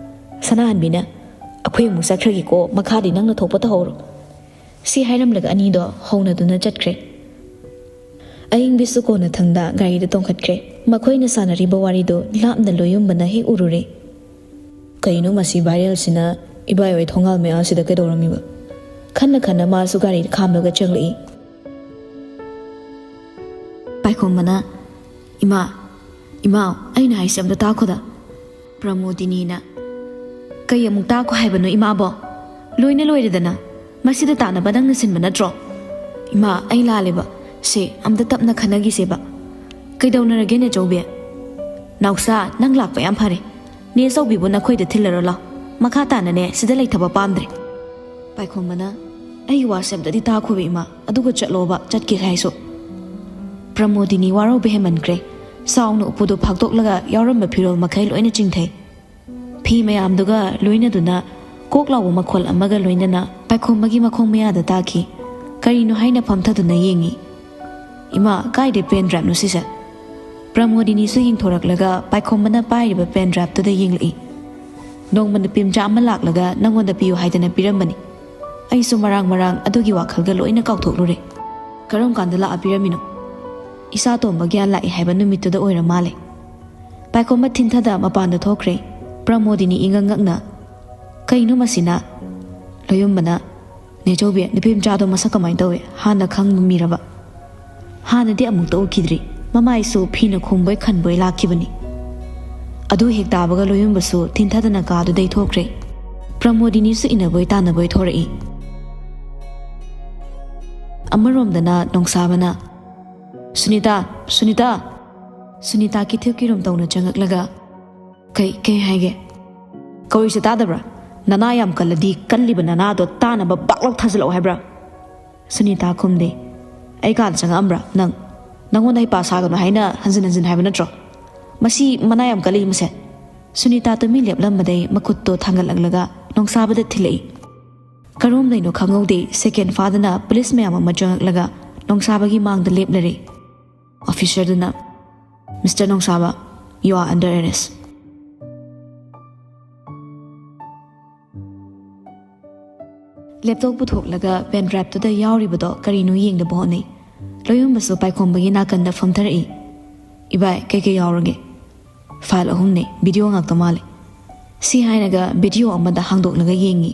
ꯁꯅꯥꯍꯟꯕꯤꯅ, "ꯑꯩꯈꯣꯏ ꯑꯃꯨꯛ ꯆꯠꯈ꯭ꯔꯒꯦꯀꯣ, ꯃꯈꯥꯗꯤ ꯅꯪꯅ ꯊꯣꯛꯄ ꯇꯧꯍꯧꯔꯣ"꯫ ꯁꯤ ꯍꯥꯏꯔꯝꯂꯒ ꯑꯅꯤꯗꯣ ꯍꯧꯅꯗꯨꯅ ꯆꯠꯈ꯭ꯔꯦ꯫ ꯑꯏꯪꯕꯤꯁꯨ ꯀꯣꯟꯅꯊꯪꯗ ꯒꯥꯔꯤꯗ ꯇꯣꯡꯈꯠꯈ꯭ꯔꯦ꯫ ꯃꯈꯣꯏꯅ ꯁꯥꯟꯅꯔꯤꯕ ꯋꯥꯔꯤꯗꯨ ꯂꯥꯞꯅ ꯂꯣꯏꯌꯨꯝꯕꯅ ꯍꯦꯛ ꯎꯔꯨꯔꯦ꯫ "ꯀꯩꯅꯣ ꯃꯁꯤ ꯚꯥꯏꯔꯦꯜꯁꯤꯅ ꯏꯕꯥꯏꯍꯣꯏ ꯊꯣꯡꯒꯥꯜ ꯃꯌꯥꯁꯤꯗ ꯀꯩꯗꯧꯔꯝꯃꯤꯕ?" ꯈꯟꯅ ꯈꯟꯅ ꯃꯥꯁꯨ ꯒꯥꯔꯤ ꯈꯥꯝꯂꯒ ꯆꯪꯂꯛꯏ꯫ ꯄꯥꯏꯈꯣꯝꯕꯅ, "ꯏꯃꯥ, ꯏꯃꯥ, ꯑꯩꯅ ꯍꯥꯏꯁꯦ ꯑꯝꯇ ꯇꯥꯈꯣꯗ"꯫ ꯄ꯭ꯔꯃꯣꯗꯤꯅꯤꯅ, "ꯀꯩ ꯑꯃꯨꯛ ꯇꯥꯈꯣ ꯍꯥꯏꯕꯅꯣ ꯏꯃꯥꯕꯣ? ꯂꯣꯏꯅ ꯂꯣꯏꯔꯦꯗꯅ꯫ ꯃꯁꯤꯗ ꯇꯥꯅꯕ ꯅꯪꯅ ꯁꯤꯟꯕ ꯅꯠꯇ꯭ꯔꯣ? ꯏꯃꯥ, ꯑꯩ ꯂꯥꯜꯂꯦꯕ꯫ ꯁꯦ, ꯑꯝꯇ ꯇꯞꯅ ꯈꯟꯅꯈꯤꯁꯦꯕ꯫ ꯀꯩꯗꯧꯅꯔꯒꯦ ꯅꯦꯆꯧꯕꯤ? ꯅꯥꯎꯁꯥ, ꯅꯪ ꯂꯥꯛꯄ ꯌꯥꯝ ꯐꯔꯦ꯫ ꯅꯦꯆꯧꯕꯤꯕꯨ ꯅꯈꯣꯏꯗ ꯊꯤꯜꯂꯔꯣ ꯂꯥꯎ꯫ ꯃꯈꯥ ꯇꯥꯅꯅꯦ, ꯁꯤꯗ ꯂꯩꯊꯕ ꯄꯥꯝꯗ꯭ꯔꯦ"꯫ ꯄꯥꯏꯈꯣꯝꯕꯅ, "ꯑꯩꯒꯤ ꯋꯥꯁꯦ ꯑꯝꯇꯗꯤ ꯇꯥꯈꯣꯕ ꯏꯃꯥ, ꯑꯗꯨꯒ ꯆꯠꯂꯣꯕ, ꯆꯠꯀꯦ ꯍꯥꯏꯁꯨ"꯫ ꯄ꯭ꯔꯃꯣꯗꯤꯅꯤ ꯋꯥꯔꯧꯕ ꯍꯦꯟꯃꯟꯈ꯭ꯔꯦ꯫ ꯆꯥꯎꯅ ꯎꯄꯨꯗꯨ ꯐꯥꯛꯇꯣꯛꯂꯒ ꯌꯥꯎꯔꯝꯕ ꯐꯤꯔꯣꯜ ꯃꯈꯩ ꯂꯣꯏꯅ ꯆꯤꯡꯊꯩ꯫ ꯐꯤ ꯃꯌꯥꯝꯗꯨꯒ ꯂꯣꯏꯅꯗꯨꯅ ꯀꯣꯛ ꯂꯥꯎꯕ ꯃꯈꯣꯜ ꯑꯃꯒ ꯂꯣꯏꯅꯅ ꯄꯥꯏꯈꯣꯝꯕꯒꯤ ꯃꯈꯣꯡ ꯃꯌꯥꯗ ꯇꯥꯈꯤ꯫ ꯀꯔꯤꯅꯣ ꯍꯥꯏꯅ ꯐꯝꯊꯗꯨꯅ ꯌꯦꯡꯉꯤ꯫ "ꯏꯃꯥ, ꯀꯥꯏꯗꯩ ꯄꯦꯟ ꯗ꯭ꯔꯥꯏꯚꯅꯣ ꯁꯤꯁꯦ?" ꯄ꯭ꯔꯃꯣꯗꯤꯅꯤꯁꯨ ꯌꯦꯡꯊꯣꯔꯛꯂꯒ ꯄꯥꯏꯈꯣꯝꯕꯅ ꯄꯥꯏꯔꯤꯕ ꯄꯦꯟ ꯗ꯭ꯔꯥꯏꯚꯇꯨꯗ ꯌꯦꯡꯂꯛꯏ꯫ ꯅꯣꯡꯃ ꯅꯨꯄꯤ ꯃꯆꯥ ꯑꯃ ꯂꯥꯛꯂꯒ ꯅꯪꯉꯣꯟꯗ ꯄꯤꯌꯨ ꯍꯥꯏꯗꯅ ꯄꯤꯔꯝꯕꯅꯤ꯫ ꯑꯩꯁꯨ ꯃꯔꯥꯡ ꯃꯔꯥꯡ ꯑꯗꯨꯒꯤ ꯋꯥꯈꯜꯒ ꯂꯣꯏꯅ ꯀꯥꯎꯊꯣꯛꯂꯨꯔꯦ꯫ ꯀꯔꯝ ꯀꯥꯟꯗ ꯂꯥꯛꯑ ꯄꯤꯔꯝꯃꯤꯅꯣ? ꯏꯆꯥ ꯇꯣꯝꯕ ꯒ꯭ꯌꯥꯟ ꯂꯥꯛꯏ ꯍꯥꯏꯕ ꯅꯨꯃꯤꯠꯇꯨꯗ ꯑꯣꯏꯔ ꯃꯥꯜꯂꯦ꯫ ꯄꯥꯏꯈꯣꯝꯕ ꯊꯤꯟꯊꯗ ꯃꯄꯥꯟꯗ ꯊꯣꯛꯈ꯭ꯔꯦ꯫ ꯄ꯭ꯔꯃꯣꯗꯤꯅꯤ ꯏꯉꯛ ꯉꯛꯅ, "ꯀꯩꯅꯣ ꯃꯁꯤꯅ?" ꯂꯣꯌꯨꯝꯕꯅ, "ꯅꯦꯆꯧꯕꯤ, ꯅꯨꯄꯤ ꯃꯆꯥꯗꯣ ꯃꯁꯛ ꯀꯃꯥꯏꯅ ꯇꯧꯏ? ꯍꯥꯟꯅ ꯈꯪꯕ ꯃꯤꯔꯕ?" "ꯍꯥꯟꯅꯗꯤ ꯑꯃꯨꯛꯇ ꯎꯈꯤꯗ꯭ꯔꯤ꯫ ꯃꯃꯥꯏꯁꯨ ꯐꯤꯅ ꯈꯨꯝꯕꯣꯏ ꯈꯟꯕꯣꯏ ꯂꯥꯛꯈꯤꯕꯅꯤ꯫" ꯑꯗꯨ ꯍꯦꯛ ꯇꯥꯕꯒ ꯂꯣꯌꯨꯝꯕꯁꯨ ꯊꯤꯟꯊꯗꯅ ꯀꯥꯗꯨꯗꯩ ꯊꯣꯛꯈ꯭ꯔꯦ꯫ ꯄ꯭ꯔꯃꯣꯗꯤꯅꯤꯁꯨ ꯏꯟꯅꯕꯣꯏ ꯇꯥꯟꯅꯕꯣꯏ ꯊꯣꯔꯛꯏ꯫ ꯑꯃꯔꯣꯝꯗꯅ ꯅꯣꯡꯁꯥꯕꯅ, "ꯁꯨꯅꯤꯇꯥ, ꯁꯨꯅꯤꯇꯥ!" ꯁꯨꯅꯤꯇꯥ ꯀꯤꯊꯤꯞ ꯀꯤꯔꯨꯝ ꯇꯧꯅ ꯆꯪꯉꯛꯂꯒ, "ꯀꯩ, ꯀꯩ ꯍꯥꯏꯒꯦ?" "ꯀꯧꯔꯤꯁꯦ ꯇꯥꯗꯕ꯭ꯔꯥ? ꯅꯅꯥ ꯌꯥꯝ ꯀꯜꯂꯗꯤ ꯀꯜꯂꯤꯕ ꯅꯅꯥꯗꯣ ꯇꯥꯅꯕ ꯕꯥꯛ ꯂꯥꯎ ꯊꯥꯖꯤꯜꯂꯛꯑꯣ ꯍꯥꯏꯕ꯭ꯔꯥ?" ꯁꯨꯅꯤꯇꯥ ꯈꯨꯝꯗꯦ꯫ "ꯑꯩ ꯀꯥꯗ ꯆꯪꯉꯛꯑꯝꯕ꯭ꯔꯥ ꯅꯪ? ꯅꯪꯉꯣꯟꯗ ꯍꯩꯄꯥ ꯁꯥꯒꯅꯨ ꯍꯥꯏꯅ ꯍꯟꯖꯤꯟ ꯍꯟꯖꯤꯟ ꯍꯥꯏꯕ ꯅꯠꯇ꯭ꯔꯣ? ꯃꯁꯤ ꯃꯅꯥ ꯌꯥꯝ ꯀꯜꯂꯤ ꯃꯁꯦ꯫" ꯁꯨꯅꯤꯇꯥ ꯇꯨꯃꯤꯟ ꯂꯦꯞꯂꯝꯕꯗꯩ ꯃꯈꯨꯠꯇꯣ ꯊꯥꯡꯒꯠꯂꯛꯂꯒ ꯅꯣꯡꯁꯥꯕꯗ ꯊꯤꯜꯂꯛꯏ꯫ ꯀꯔꯣꯝꯗꯩꯅꯣ ꯈꯪꯍꯧꯗꯦ, ꯁꯦꯀꯦꯟ ꯐꯥꯗꯅ ꯄꯨꯂꯤꯁ ꯃꯌꯥꯝ ꯑꯃ ꯆꯪꯉꯛꯂꯒ ꯅꯣꯡꯁꯥꯕꯒꯤ ꯃꯥꯡꯗ ꯂꯦꯞꯂꯔꯦ꯫ ꯑꯣꯐꯤꯁꯔꯗꯨꯅ, "Mister ꯅꯣꯡꯁꯥꯕ, you are under arrest." Laptop ꯄꯨꯊꯣꯛꯂꯒ ꯄꯦꯟ ꯗ꯭ꯔꯥꯏꯚꯇꯨꯗ ꯌꯥꯎꯔꯤꯕꯗꯣ ꯀꯔꯤꯅꯣ ꯌꯦꯡꯅꯕ ꯍꯣꯠꯅꯩ꯫ ꯂꯣꯌꯨꯝꯕꯁꯨ ꯄꯥꯏꯈꯣꯝꯕꯒꯤ ꯅꯥꯀꯟꯗ ꯐꯝꯊꯔꯛꯏ꯫ "ꯏꯕꯥꯏ, ꯀꯩꯀꯩ ꯌꯥꯎꯔꯒꯦ?" "ꯐꯥꯏꯜ ꯑꯍꯨꯝꯅꯦ, ꯚꯤꯗꯤꯑꯣ ꯉꯥꯛꯇ ꯃꯥꯜꯂꯦ꯫" ꯁꯤ ꯍꯥꯏꯔꯒ ꯚꯤꯗꯤꯑꯣ ꯑꯃꯗ ꯍꯥꯡꯗꯣꯛꯂꯒ ꯌꯦꯡꯉꯤ꯫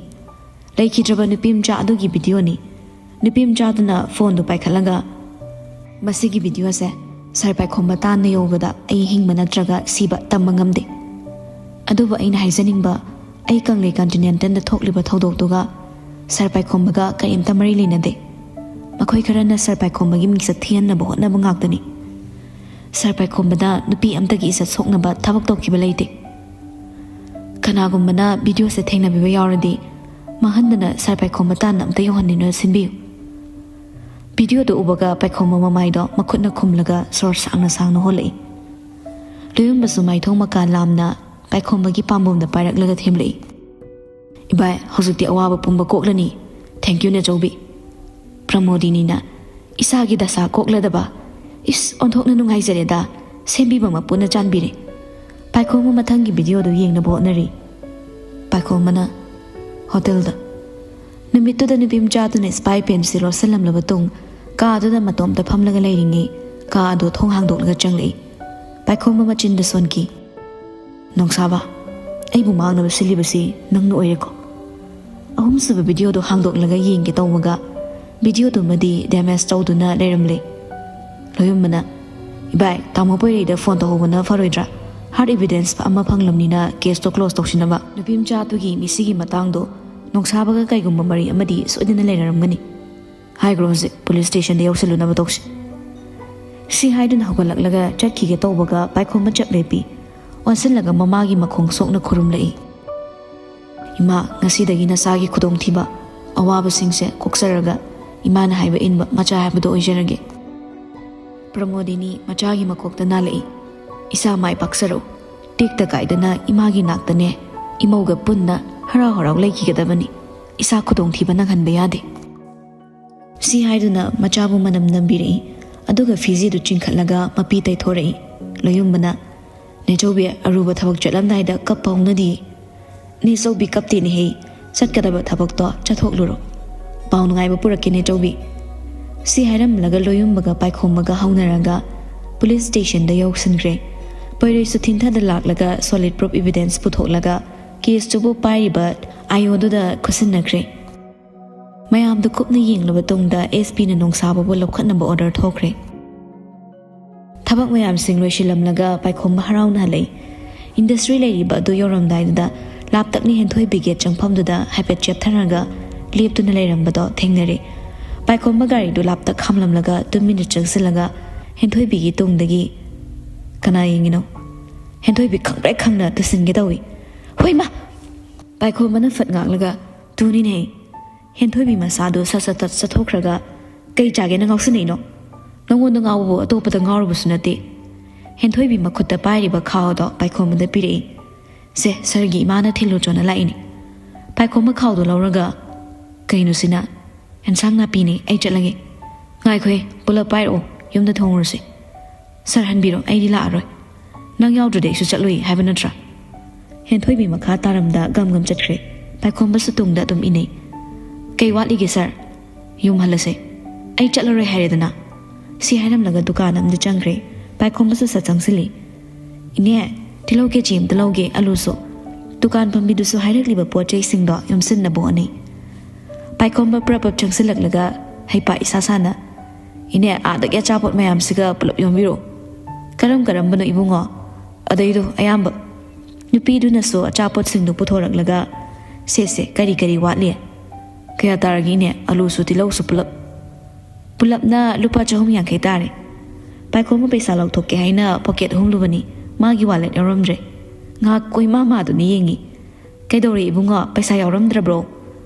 ꯂꯩꯈꯤꯗ꯭ꯔꯕ ꯅꯨꯄꯤ ꯃꯆꯥ ꯑꯗꯨꯒꯤ ꯚꯤꯗꯤꯑꯣꯅꯤ꯫ ꯅꯨꯄꯤ ꯃꯆꯥꯗꯨꯅ ꯐꯣꯟꯗꯨ ꯄꯥꯏꯈꯠꯂꯒ, "ꯃꯁꯤꯒꯤ ꯚꯤꯗꯤꯑꯣꯁꯦ ꯁꯥꯔ ꯄꯥꯏꯈꯣꯝꯕ ꯇꯥꯟꯅ ꯌꯧꯕꯗ ꯑꯩ ꯍꯤꯡꯕ ꯅꯠꯇ꯭ꯔꯒ ꯁꯤꯕ ꯇꯝꯕ ꯉꯝꯗꯦ꯫ ꯑꯗꯨꯕꯨ ꯑꯩꯅ ꯍꯥꯏꯖꯅꯤꯡꯕ, ꯑꯩ ꯀꯪꯂꯩ ꯀꯟꯇꯤꯅꯦꯟꯇꯦꯜꯗ ꯊꯣꯛꯂꯤꯕ ꯊꯧꯗꯣꯛꯇꯨꯒ ꯁꯥꯔ ꯄꯥꯏꯈꯣꯝꯕꯒ ꯀꯔꯤꯝꯇ ꯃꯔꯤ ꯂꯩꯅꯗꯦ꯫ ꯃꯈꯣꯏ ꯈꯔꯅ ꯁꯥꯔ ꯄꯥꯏꯈꯣꯝꯕꯒꯤ ꯃꯤꯡꯆꯠ ꯊꯤꯍꯟꯅꯕ ꯍꯣꯠꯅꯕ ꯉꯥꯛꯇꯅꯤ꯫ ꯁꯥꯔ ꯄꯥꯏꯈꯣꯝꯕꯗ ꯅꯨꯄꯤ ꯑꯝꯇꯒꯤ ꯏꯖꯠ ꯁꯣꯛꯅꯕ ꯊꯕꯛ ꯇꯧꯈꯤꯕ ꯂꯩꯇꯦ꯫ ꯀꯅꯥꯒꯨꯝꯕꯅ ꯚꯤꯗꯤꯑꯣꯁꯦ ꯊꯦꯡꯅꯕꯤꯕ ꯌꯥꯎꯔꯗꯤ, ꯃꯥꯡꯍꯟꯗꯅ ꯁꯥꯔ ꯄꯥꯏꯈꯣꯝꯕ ꯇꯥꯟꯅ ꯑꯝꯇ ꯌꯧꯍꯟꯅꯤꯡꯅ ꯁꯤꯟꯕꯤꯌꯨ꯫" ꯚꯤꯗꯤꯑꯣꯗꯨ ꯎꯕꯒ ꯄꯥꯏꯈꯣꯝꯕ ꯃꯃꯥꯏꯗꯣ ꯃꯈꯨꯠꯅ ꯈꯨꯝꯂꯒ ꯁꯣꯔ ꯁꯥꯡꯅ ꯁꯥꯡꯅ ꯍꯣꯜꯂꯛꯏ꯫ ꯂꯣꯌꯨꯝꯕꯁꯨ ꯃꯥꯏꯊꯣꯡ ꯃꯀꯥ ꯂꯥꯝꯅ ꯄꯥꯏꯈꯣꯝꯕꯒꯤ ꯄꯥꯝꯕꯣꯝꯗ ꯄꯥꯏꯔꯛꯂꯒ ꯊꯦꯝꯂꯛꯏ꯫ "ꯏꯕꯥꯏ, ꯍꯧꯖꯤꯛꯇꯤ ꯑꯋꯥꯕ ꯄꯨꯝꯕ ꯀꯣꯛꯂꯅꯤ꯫ Thank you, ꯅꯦꯆꯧꯕꯤ꯫" ꯄ꯭ꯔꯃꯣꯗꯤꯅꯤꯅ, "ꯏꯁꯥꯒꯤ ꯗꯁꯥ ꯀꯣꯛꯂꯗꯕ꯫ ꯏꯁ, ꯑꯣꯟꯊꯣꯛꯅ ꯅꯨꯡꯉꯥꯏꯖꯔꯦꯗ꯫ ꯁꯦꯝꯕꯤꯕ ꯃꯄꯨꯅ ꯆꯥꯟꯕꯤꯔꯦ꯫" ꯄꯥꯏꯈꯣꯝꯕ ꯃꯊꯪꯒꯤ ꯚꯤꯗꯤꯑꯣꯗꯨ ꯌꯦꯡꯅꯕ ꯍꯣꯠꯅꯔꯤ꯫ ꯄꯥꯏꯈꯣꯝꯕꯅ ꯍꯣꯇꯦꯜꯗ꯫ ꯅꯨꯃꯤꯠꯇꯨꯗ ꯅꯨꯄꯤ ꯃꯆꯥꯗꯨꯅ ꯏꯁꯄꯥꯏ ꯄꯦꯟꯁꯤ ꯂꯣꯠꯁꯤꯜꯂꯝꯂꯕ ꯇꯨꯡ, ꯀꯥ ꯑꯗꯨꯗ ꯃꯇꯣꯝꯇ ꯐꯝꯂꯒ ꯂꯩꯔꯤꯉꯩ, ꯀꯥ ꯑꯗꯨ ꯊꯣꯡ ꯍꯥꯡꯗꯣꯛꯂꯒ ꯆꯪꯂꯛꯏ꯫ ꯄꯥꯏꯈꯣꯝꯕ ꯃꯆꯤꯟꯗ ꯁꯣꯟꯈꯤ꯫ "ꯅꯣꯡꯁꯥꯕ, ꯑꯩꯕꯨ ꯃꯥꯡꯅꯕ ꯁꯤꯜꯂꯤꯕꯁꯤ ꯅꯪꯅ ꯑꯣꯏꯔꯦꯀꯣ?" ꯑꯍꯨꯝꯁꯨꯕ ꯚꯤꯗꯤꯑꯣꯗꯨ ꯍꯥꯡꯗꯣꯛꯂꯒ ꯌꯦꯡꯒꯦ ꯇꯧꯕꯒ, ꯚꯤꯗꯤꯑꯣꯗꯨꯃꯗꯤ ꯗꯦꯃꯦꯖ ꯇꯧꯗꯨꯅ ꯂꯩꯔꯝꯂꯦ꯫ ꯂꯣꯌꯨꯝꯕꯅ, "ꯏꯕꯥꯏ, ꯇꯥꯃꯣ ꯄꯣꯏꯔꯩꯗ ꯐꯣꯟ ꯇꯧꯍꯧꯕꯅ ꯐꯔꯣꯏꯗ꯭ꯔꯥ? ꯍꯥꯔꯠ ꯏꯚꯤꯗꯦꯟꯁ ꯑꯃ ꯐꯪꯂꯝꯅꯤꯅ ꯀꯦꯁꯇꯣ ꯀ꯭ꯂꯣꯖ ꯇꯧꯁꯤꯟꯅꯕ꯫" ꯅꯨꯄꯤ ꯃꯆꯥꯗꯨꯒꯤ ꯃꯤꯁꯤꯒꯤ ꯃꯇꯥꯡꯗꯣ ꯅꯣꯡꯁꯥꯕꯒ ꯀꯩꯒꯨꯝꯕ ꯃꯔꯤ ꯑꯃꯗꯤ ꯁꯣꯏꯗꯅ ꯂꯩꯅꯔꯝꯒꯅꯤ꯫ "ꯍꯥꯏꯈ꯭ꯔꯣ ꯍꯧꯖꯤꯛ, ꯄꯨꯂꯤꯁ ꯁ꯭ꯇꯦꯁꯟꯗ ꯌꯧꯁꯤꯜꯂꯨꯅꯕ ꯇꯧꯁꯤ꯫" ꯁꯤ ꯍꯥꯏꯗꯨꯅ ꯍꯧꯒꯠꯂꯛꯂꯒ ꯆꯠꯈꯤꯒꯦ ꯇꯧꯕꯒ ꯄꯥꯏꯈꯣꯝꯕ ꯆꯞ ꯂꯦꯞꯄꯤ꯫ ꯑꯣꯟꯁꯤꯜꯂꯒ ꯃꯃꯥꯒꯤ ꯃꯈꯣꯡ ꯁꯣꯛꯅ ꯈꯨꯔꯨꯝꯂꯛꯏ꯫ "ꯏꯃꯥ, ꯉꯁꯤꯗꯒꯤ ꯅꯆꯥꯒꯤ ꯈꯨꯗꯣꯡꯊꯤꯕ ꯑꯋꯥꯕꯁꯤꯡꯁꯦ ꯀꯣꯛꯆꯔꯒ ꯏꯃꯥꯅ ꯍꯥꯏꯕ ꯏꯟꯕ ꯃꯆꯥ ꯍꯥꯏꯕꯗꯣ ꯑꯣꯏꯖꯔꯒꯦ꯫" ꯄ꯭ꯔꯃꯣꯗꯤꯅꯤ ꯃꯆꯥꯒꯤ ꯃꯀꯣꯛꯇ ꯅꯥꯜꯂꯛꯏ꯫ "ꯏꯆꯥ ꯃꯥꯏ ꯄꯥꯛꯆꯔꯛꯎ꯫ ꯇꯦꯛꯇ ꯀꯥꯏꯗꯅ ꯏꯃꯥꯒꯤ ꯅꯥꯛꯇꯅꯦ, ꯏꯃꯧꯒ ꯄꯨꯟꯅ ꯍꯔꯥꯎ ꯍꯔꯥꯎ ꯂꯩꯈꯤꯒꯗꯕꯅꯤ꯫ ꯏꯆꯥ ꯈꯨꯗꯣꯡꯊꯤꯕ ꯅꯪꯍꯟꯕ ꯌꯥꯗꯦ꯫" ꯁꯤ ꯍꯥꯏꯗꯨꯅ ꯃꯆꯥꯕꯨ ꯃꯅꯝ ꯅꯝꯕꯤꯔꯛꯏ꯫ ꯑꯗꯨꯒ ꯐꯤꯖꯦꯗꯨ ꯆꯤꯡꯈꯠꯂꯒ ꯃꯄꯤ ꯇꯩꯊꯣꯔꯛꯏ꯫ ꯂꯣꯌꯨꯝꯕꯅ, "ꯅꯦꯆꯧꯕꯤ, ꯑꯔꯨꯕ ꯊꯕꯛ ꯆꯠꯂꯝꯗꯥꯏꯗ ꯀꯞꯄ ꯍꯧꯅꯗꯦ꯫" "ꯅꯦꯆꯧꯕꯤ ꯀꯞꯇꯦꯅꯦꯍꯦ, ꯆꯠꯀꯗꯕ ꯊꯕꯛꯇꯣ ꯆꯠꯊꯣꯛꯂꯨꯔꯣ꯫ ꯄꯥꯎ ꯅꯨꯡꯉꯥꯏꯕ ꯄꯨꯔꯛꯀꯦ ꯅꯦꯆꯧꯕꯤ꯫" ꯁꯤ ꯍꯥꯏꯔꯝꯂꯒ ꯂꯣꯌꯨꯝꯕꯒ ꯄꯥꯏꯈꯣꯝꯕꯒ ꯍꯧꯅꯔꯒ ꯄꯨꯂꯤꯁ ꯁ꯭ꯇꯦꯁꯟꯗ ꯌꯧꯁꯤꯟꯈ꯭ꯔꯦ꯫ ꯄꯣꯏꯔꯩꯁꯨ ꯊꯤꯟꯊꯗ ꯂꯥꯛꯂꯒ ꯁꯣꯂꯤꯗ ꯄ꯭ꯔꯨꯐ ꯏꯚꯤꯗꯦꯟꯁ ꯄꯨꯊꯣꯛꯂꯒ ꯀꯦꯁꯇꯨꯕꯨ ꯄꯥꯏꯔꯤꯕ ꯑꯥꯏ ꯑꯣꯗꯨꯗ ꯈꯨꯠꯁꯤꯟꯅꯈ꯭ꯔꯦ꯫ ꯃꯌꯥꯝꯗꯨ ꯀꯨꯞꯅ ꯌꯦꯡꯂꯕ ꯇꯨꯡꯗ ꯑꯦꯁ ꯄꯤꯅ ꯅꯣꯡꯁꯥꯕꯕꯨ ꯂꯧꯈꯠꯅꯕ ꯑꯣꯔꯗꯔ ꯊꯣꯛꯈ꯭ꯔꯦ꯫ ꯊꯕꯛ ꯃꯌꯥꯝꯁꯤꯡ ꯂꯣꯏꯁꯤꯜꯂꯝꯂꯒ ꯄꯥꯏꯈꯣꯝꯕ ꯍꯔꯥꯎꯅ ꯍꯜꯂꯛꯏ꯫ ꯏꯟꯗꯁꯇ꯭ꯔꯤ ꯂꯩꯔꯤꯕ ꯑꯗꯨ ꯌꯧꯔꯝꯗꯥꯏꯗꯨꯗ ꯂꯥꯞꯇꯛꯅ ꯍꯦꯟꯊꯣꯏꯕꯤ ꯒꯦꯠ ꯆꯪꯐꯝꯗꯨꯗ ꯍꯥꯏꯐꯦꯠ ꯆꯦꯞꯊꯔꯒ ꯂꯦꯞꯇꯨꯅ ꯂꯩꯔꯝꯕꯗꯣ ꯊꯦꯡꯅꯔꯦ꯫ ꯄꯥꯏꯈꯣꯝꯕ ꯒꯥꯔꯤꯗꯨ ꯂꯥꯞꯇꯛ ꯈꯥꯝꯂꯝꯂꯒ ꯇꯨꯃꯤꯟꯅ ꯆꯪꯁꯤꯜꯂꯒ ꯍꯦꯟꯊꯣꯏꯕꯤꯒꯤ ꯇꯨꯡꯗꯒꯤ, "ꯀꯅꯥ ꯌꯦꯡꯉꯤꯅꯣ?" ꯍꯦꯟꯊꯣꯏꯕꯤ ꯈꯪꯄ꯭ꯔꯦꯛ ꯈꯪꯅ ꯇꯨꯁꯤꯟꯒꯦ ꯇꯧꯏ꯫ "ꯍꯣꯏꯃꯥ!" ꯄꯥꯏꯈꯣꯝꯕꯅ ꯐꯠ ꯉꯥꯛꯂꯒ, "ꯇꯨꯅꯤꯅꯦ!" ꯍꯦꯟꯊꯣꯏꯕꯤ ꯃꯁꯥꯗꯨ ꯁꯠ ꯁꯠ ꯇꯠ ꯆꯠꯊꯣꯛꯈ꯭ꯔꯒ, "ꯀꯩ ꯆꯥꯒꯦꯅ ꯉꯥꯎꯁꯤꯟꯅꯩꯅꯣ? ꯅꯉꯣꯟꯗ ꯉꯥꯎꯕꯕꯨ ꯑꯇꯣꯞꯄꯗ ꯉꯥꯎꯔꯨꯕꯁꯨ ꯅꯠꯇꯦ꯫" ꯍꯦꯟꯊꯣꯏꯕꯤ ꯃꯈꯨꯠꯇ ꯄꯥꯏꯔꯤꯕ ꯈꯥꯎꯗꯣ ꯄꯥꯏꯈꯣꯝꯕꯗ ꯄꯤꯔꯛꯏ꯫ "ꯁꯦ, ꯁꯥꯔꯒꯤ ꯏꯃꯥꯅ ꯊꯤꯜꯂꯨ ꯆꯣꯅ ꯂꯥꯛꯏꯅꯤ꯫" ꯄꯥꯏꯈꯣꯝꯕ ꯈꯥꯎꯗꯣ ꯂꯧꯔꯒ, "ꯀꯩꯅꯣ ꯁꯤꯅ?" "ꯑꯦꯟꯁꯥꯡ ꯅꯥꯄꯤꯅꯦ, ꯑꯩ ꯆꯠꯂꯒꯦ꯫" "ꯉꯥꯏꯈꯣꯍꯦ, ꯄꯨꯂꯞ ꯄꯥꯏꯔꯛꯑꯣ, ꯌꯨꯝꯗ ꯊꯣꯡꯉꯨꯔꯁꯤ꯫" "ꯁꯥꯔ, ꯍꯟꯕꯤꯔꯣ, ꯑꯩꯗꯤ ꯂꯥꯛꯑꯔꯣꯏ꯫ ꯅꯪ ꯌꯥꯎꯗ꯭ꯔꯗꯤ ꯑꯩꯁꯨ ꯆꯠꯂꯣꯏ ꯍꯥꯏꯕ ꯅꯠꯇ꯭ꯔꯥ?" ꯍꯦꯟꯊꯣꯏꯕꯤ ꯃꯈꯥ ꯇꯥꯔꯝꯗ ꯒꯝ ꯒꯝ ꯆꯠꯈ꯭ꯔꯦ꯫ ꯄꯥꯏꯈꯣꯝꯕꯁꯨ ꯇꯨꯡꯗ ꯑꯗꯨꯝ ꯏꯅꯩ꯫ "ꯀꯩ ꯋꯥꯠꯂꯤꯒꯦ ꯁꯥꯔ? ꯌꯨꯝ ꯍꯜꯂꯁꯦ꯫ ꯑꯩ ꯆꯠꯂꯔꯣꯏ ꯍꯥꯏꯔꯦꯗꯅ꯫" ꯁꯤ ꯍꯥꯏꯔꯝꯂꯒ ꯗꯨꯀꯥꯟ ꯑꯃꯗ ꯆꯪꯈ꯭ꯔꯦ꯫ ꯄꯥꯏꯈꯣꯝꯕꯁꯨ ꯁꯠ ꯆꯪꯁꯤꯜꯂꯤ꯫ "ꯏꯅꯦ, ꯇꯤꯜꯍꯧ ꯀꯦꯖꯤ ꯑꯃꯇ ꯂꯧꯒꯦ, ꯑꯂꯨꯁꯨ꯫" ꯗꯨꯀꯥꯟ ꯐꯝꯕꯤꯗꯨꯁꯨ ꯍꯥꯏꯔꯛꯂꯤꯕ ꯄꯣꯠ ꯆꯩꯁꯤꯡꯗꯣ ꯌꯣꯝꯁꯤꯟꯅꯕ ꯍꯣꯠꯅꯩ꯫ ꯄꯥꯏꯈꯣꯝꯕ ꯄ꯭ꯔꯞ ꯄ꯭ꯔꯞ ꯆꯪꯁꯤꯜꯂꯛꯂꯒ ꯍꯩꯄꯥ ꯏꯁꯥ ꯁꯥꯅ, "ꯏꯅꯦ, ꯑꯥꯗꯒꯤ ꯑꯆꯥꯄꯣꯠ ꯃꯌꯥꯝꯁꯤꯒ ꯄꯨꯂꯞ ꯌꯣꯝꯕꯤꯔꯣ꯫" "ꯀꯔꯝ ꯀꯔꯝꯕꯅꯣ ꯏꯕꯨꯡꯉꯣ?" "ꯑꯗꯩꯗꯣ ꯑꯌꯥꯝꯕ꯫" ꯅꯨꯄꯤꯗꯨꯅꯁꯨ ꯑꯆꯥꯄꯣꯠꯁꯤꯡꯗꯨ ꯄꯨꯊꯣꯔꯛꯂꯒ, "ꯁꯦ ꯁꯦ, ꯀꯔꯤ ꯀꯔꯤ ꯋꯥꯠꯂꯤ?" "ꯀꯌꯥ ꯇꯥꯔꯒꯦ ꯏꯅꯦ? ꯑꯂꯨꯁꯨ ꯇꯤꯜꯍꯧꯁꯨ ꯄꯨꯂꯞ?" "ꯄꯨꯂꯞꯅ ꯂꯨꯄꯥ ꯆꯍꯨꯝ ꯌꯥꯡꯈꯩ ꯇꯥꯔꯦ꯫" ꯄꯥꯏꯈꯣꯝꯕ ꯄꯩꯁꯥ ꯂꯧꯊꯣꯛꯀꯦ ꯍꯥꯏꯅ ꯄꯣꯀꯦꯠ ꯍꯨꯝꯂꯨꯕꯅꯤ꯫ ꯃꯥꯒꯤ ꯋꯥꯂꯦꯠ ꯌꯥꯎꯔꯝꯗ꯭ꯔꯦ꯫ ꯉꯥꯏꯍꯥꯛ ꯀꯣꯏꯃꯥ ꯃꯥꯗꯨꯅ ꯌꯦꯡꯉꯤ꯫ "ꯀꯩꯗꯧꯔꯦ ꯏꯕꯨꯡꯉꯣ, ꯄꯩꯁꯥ ꯌꯥꯎꯔꯝꯗ꯭ꯔꯕ꯭ꯔꯣ?"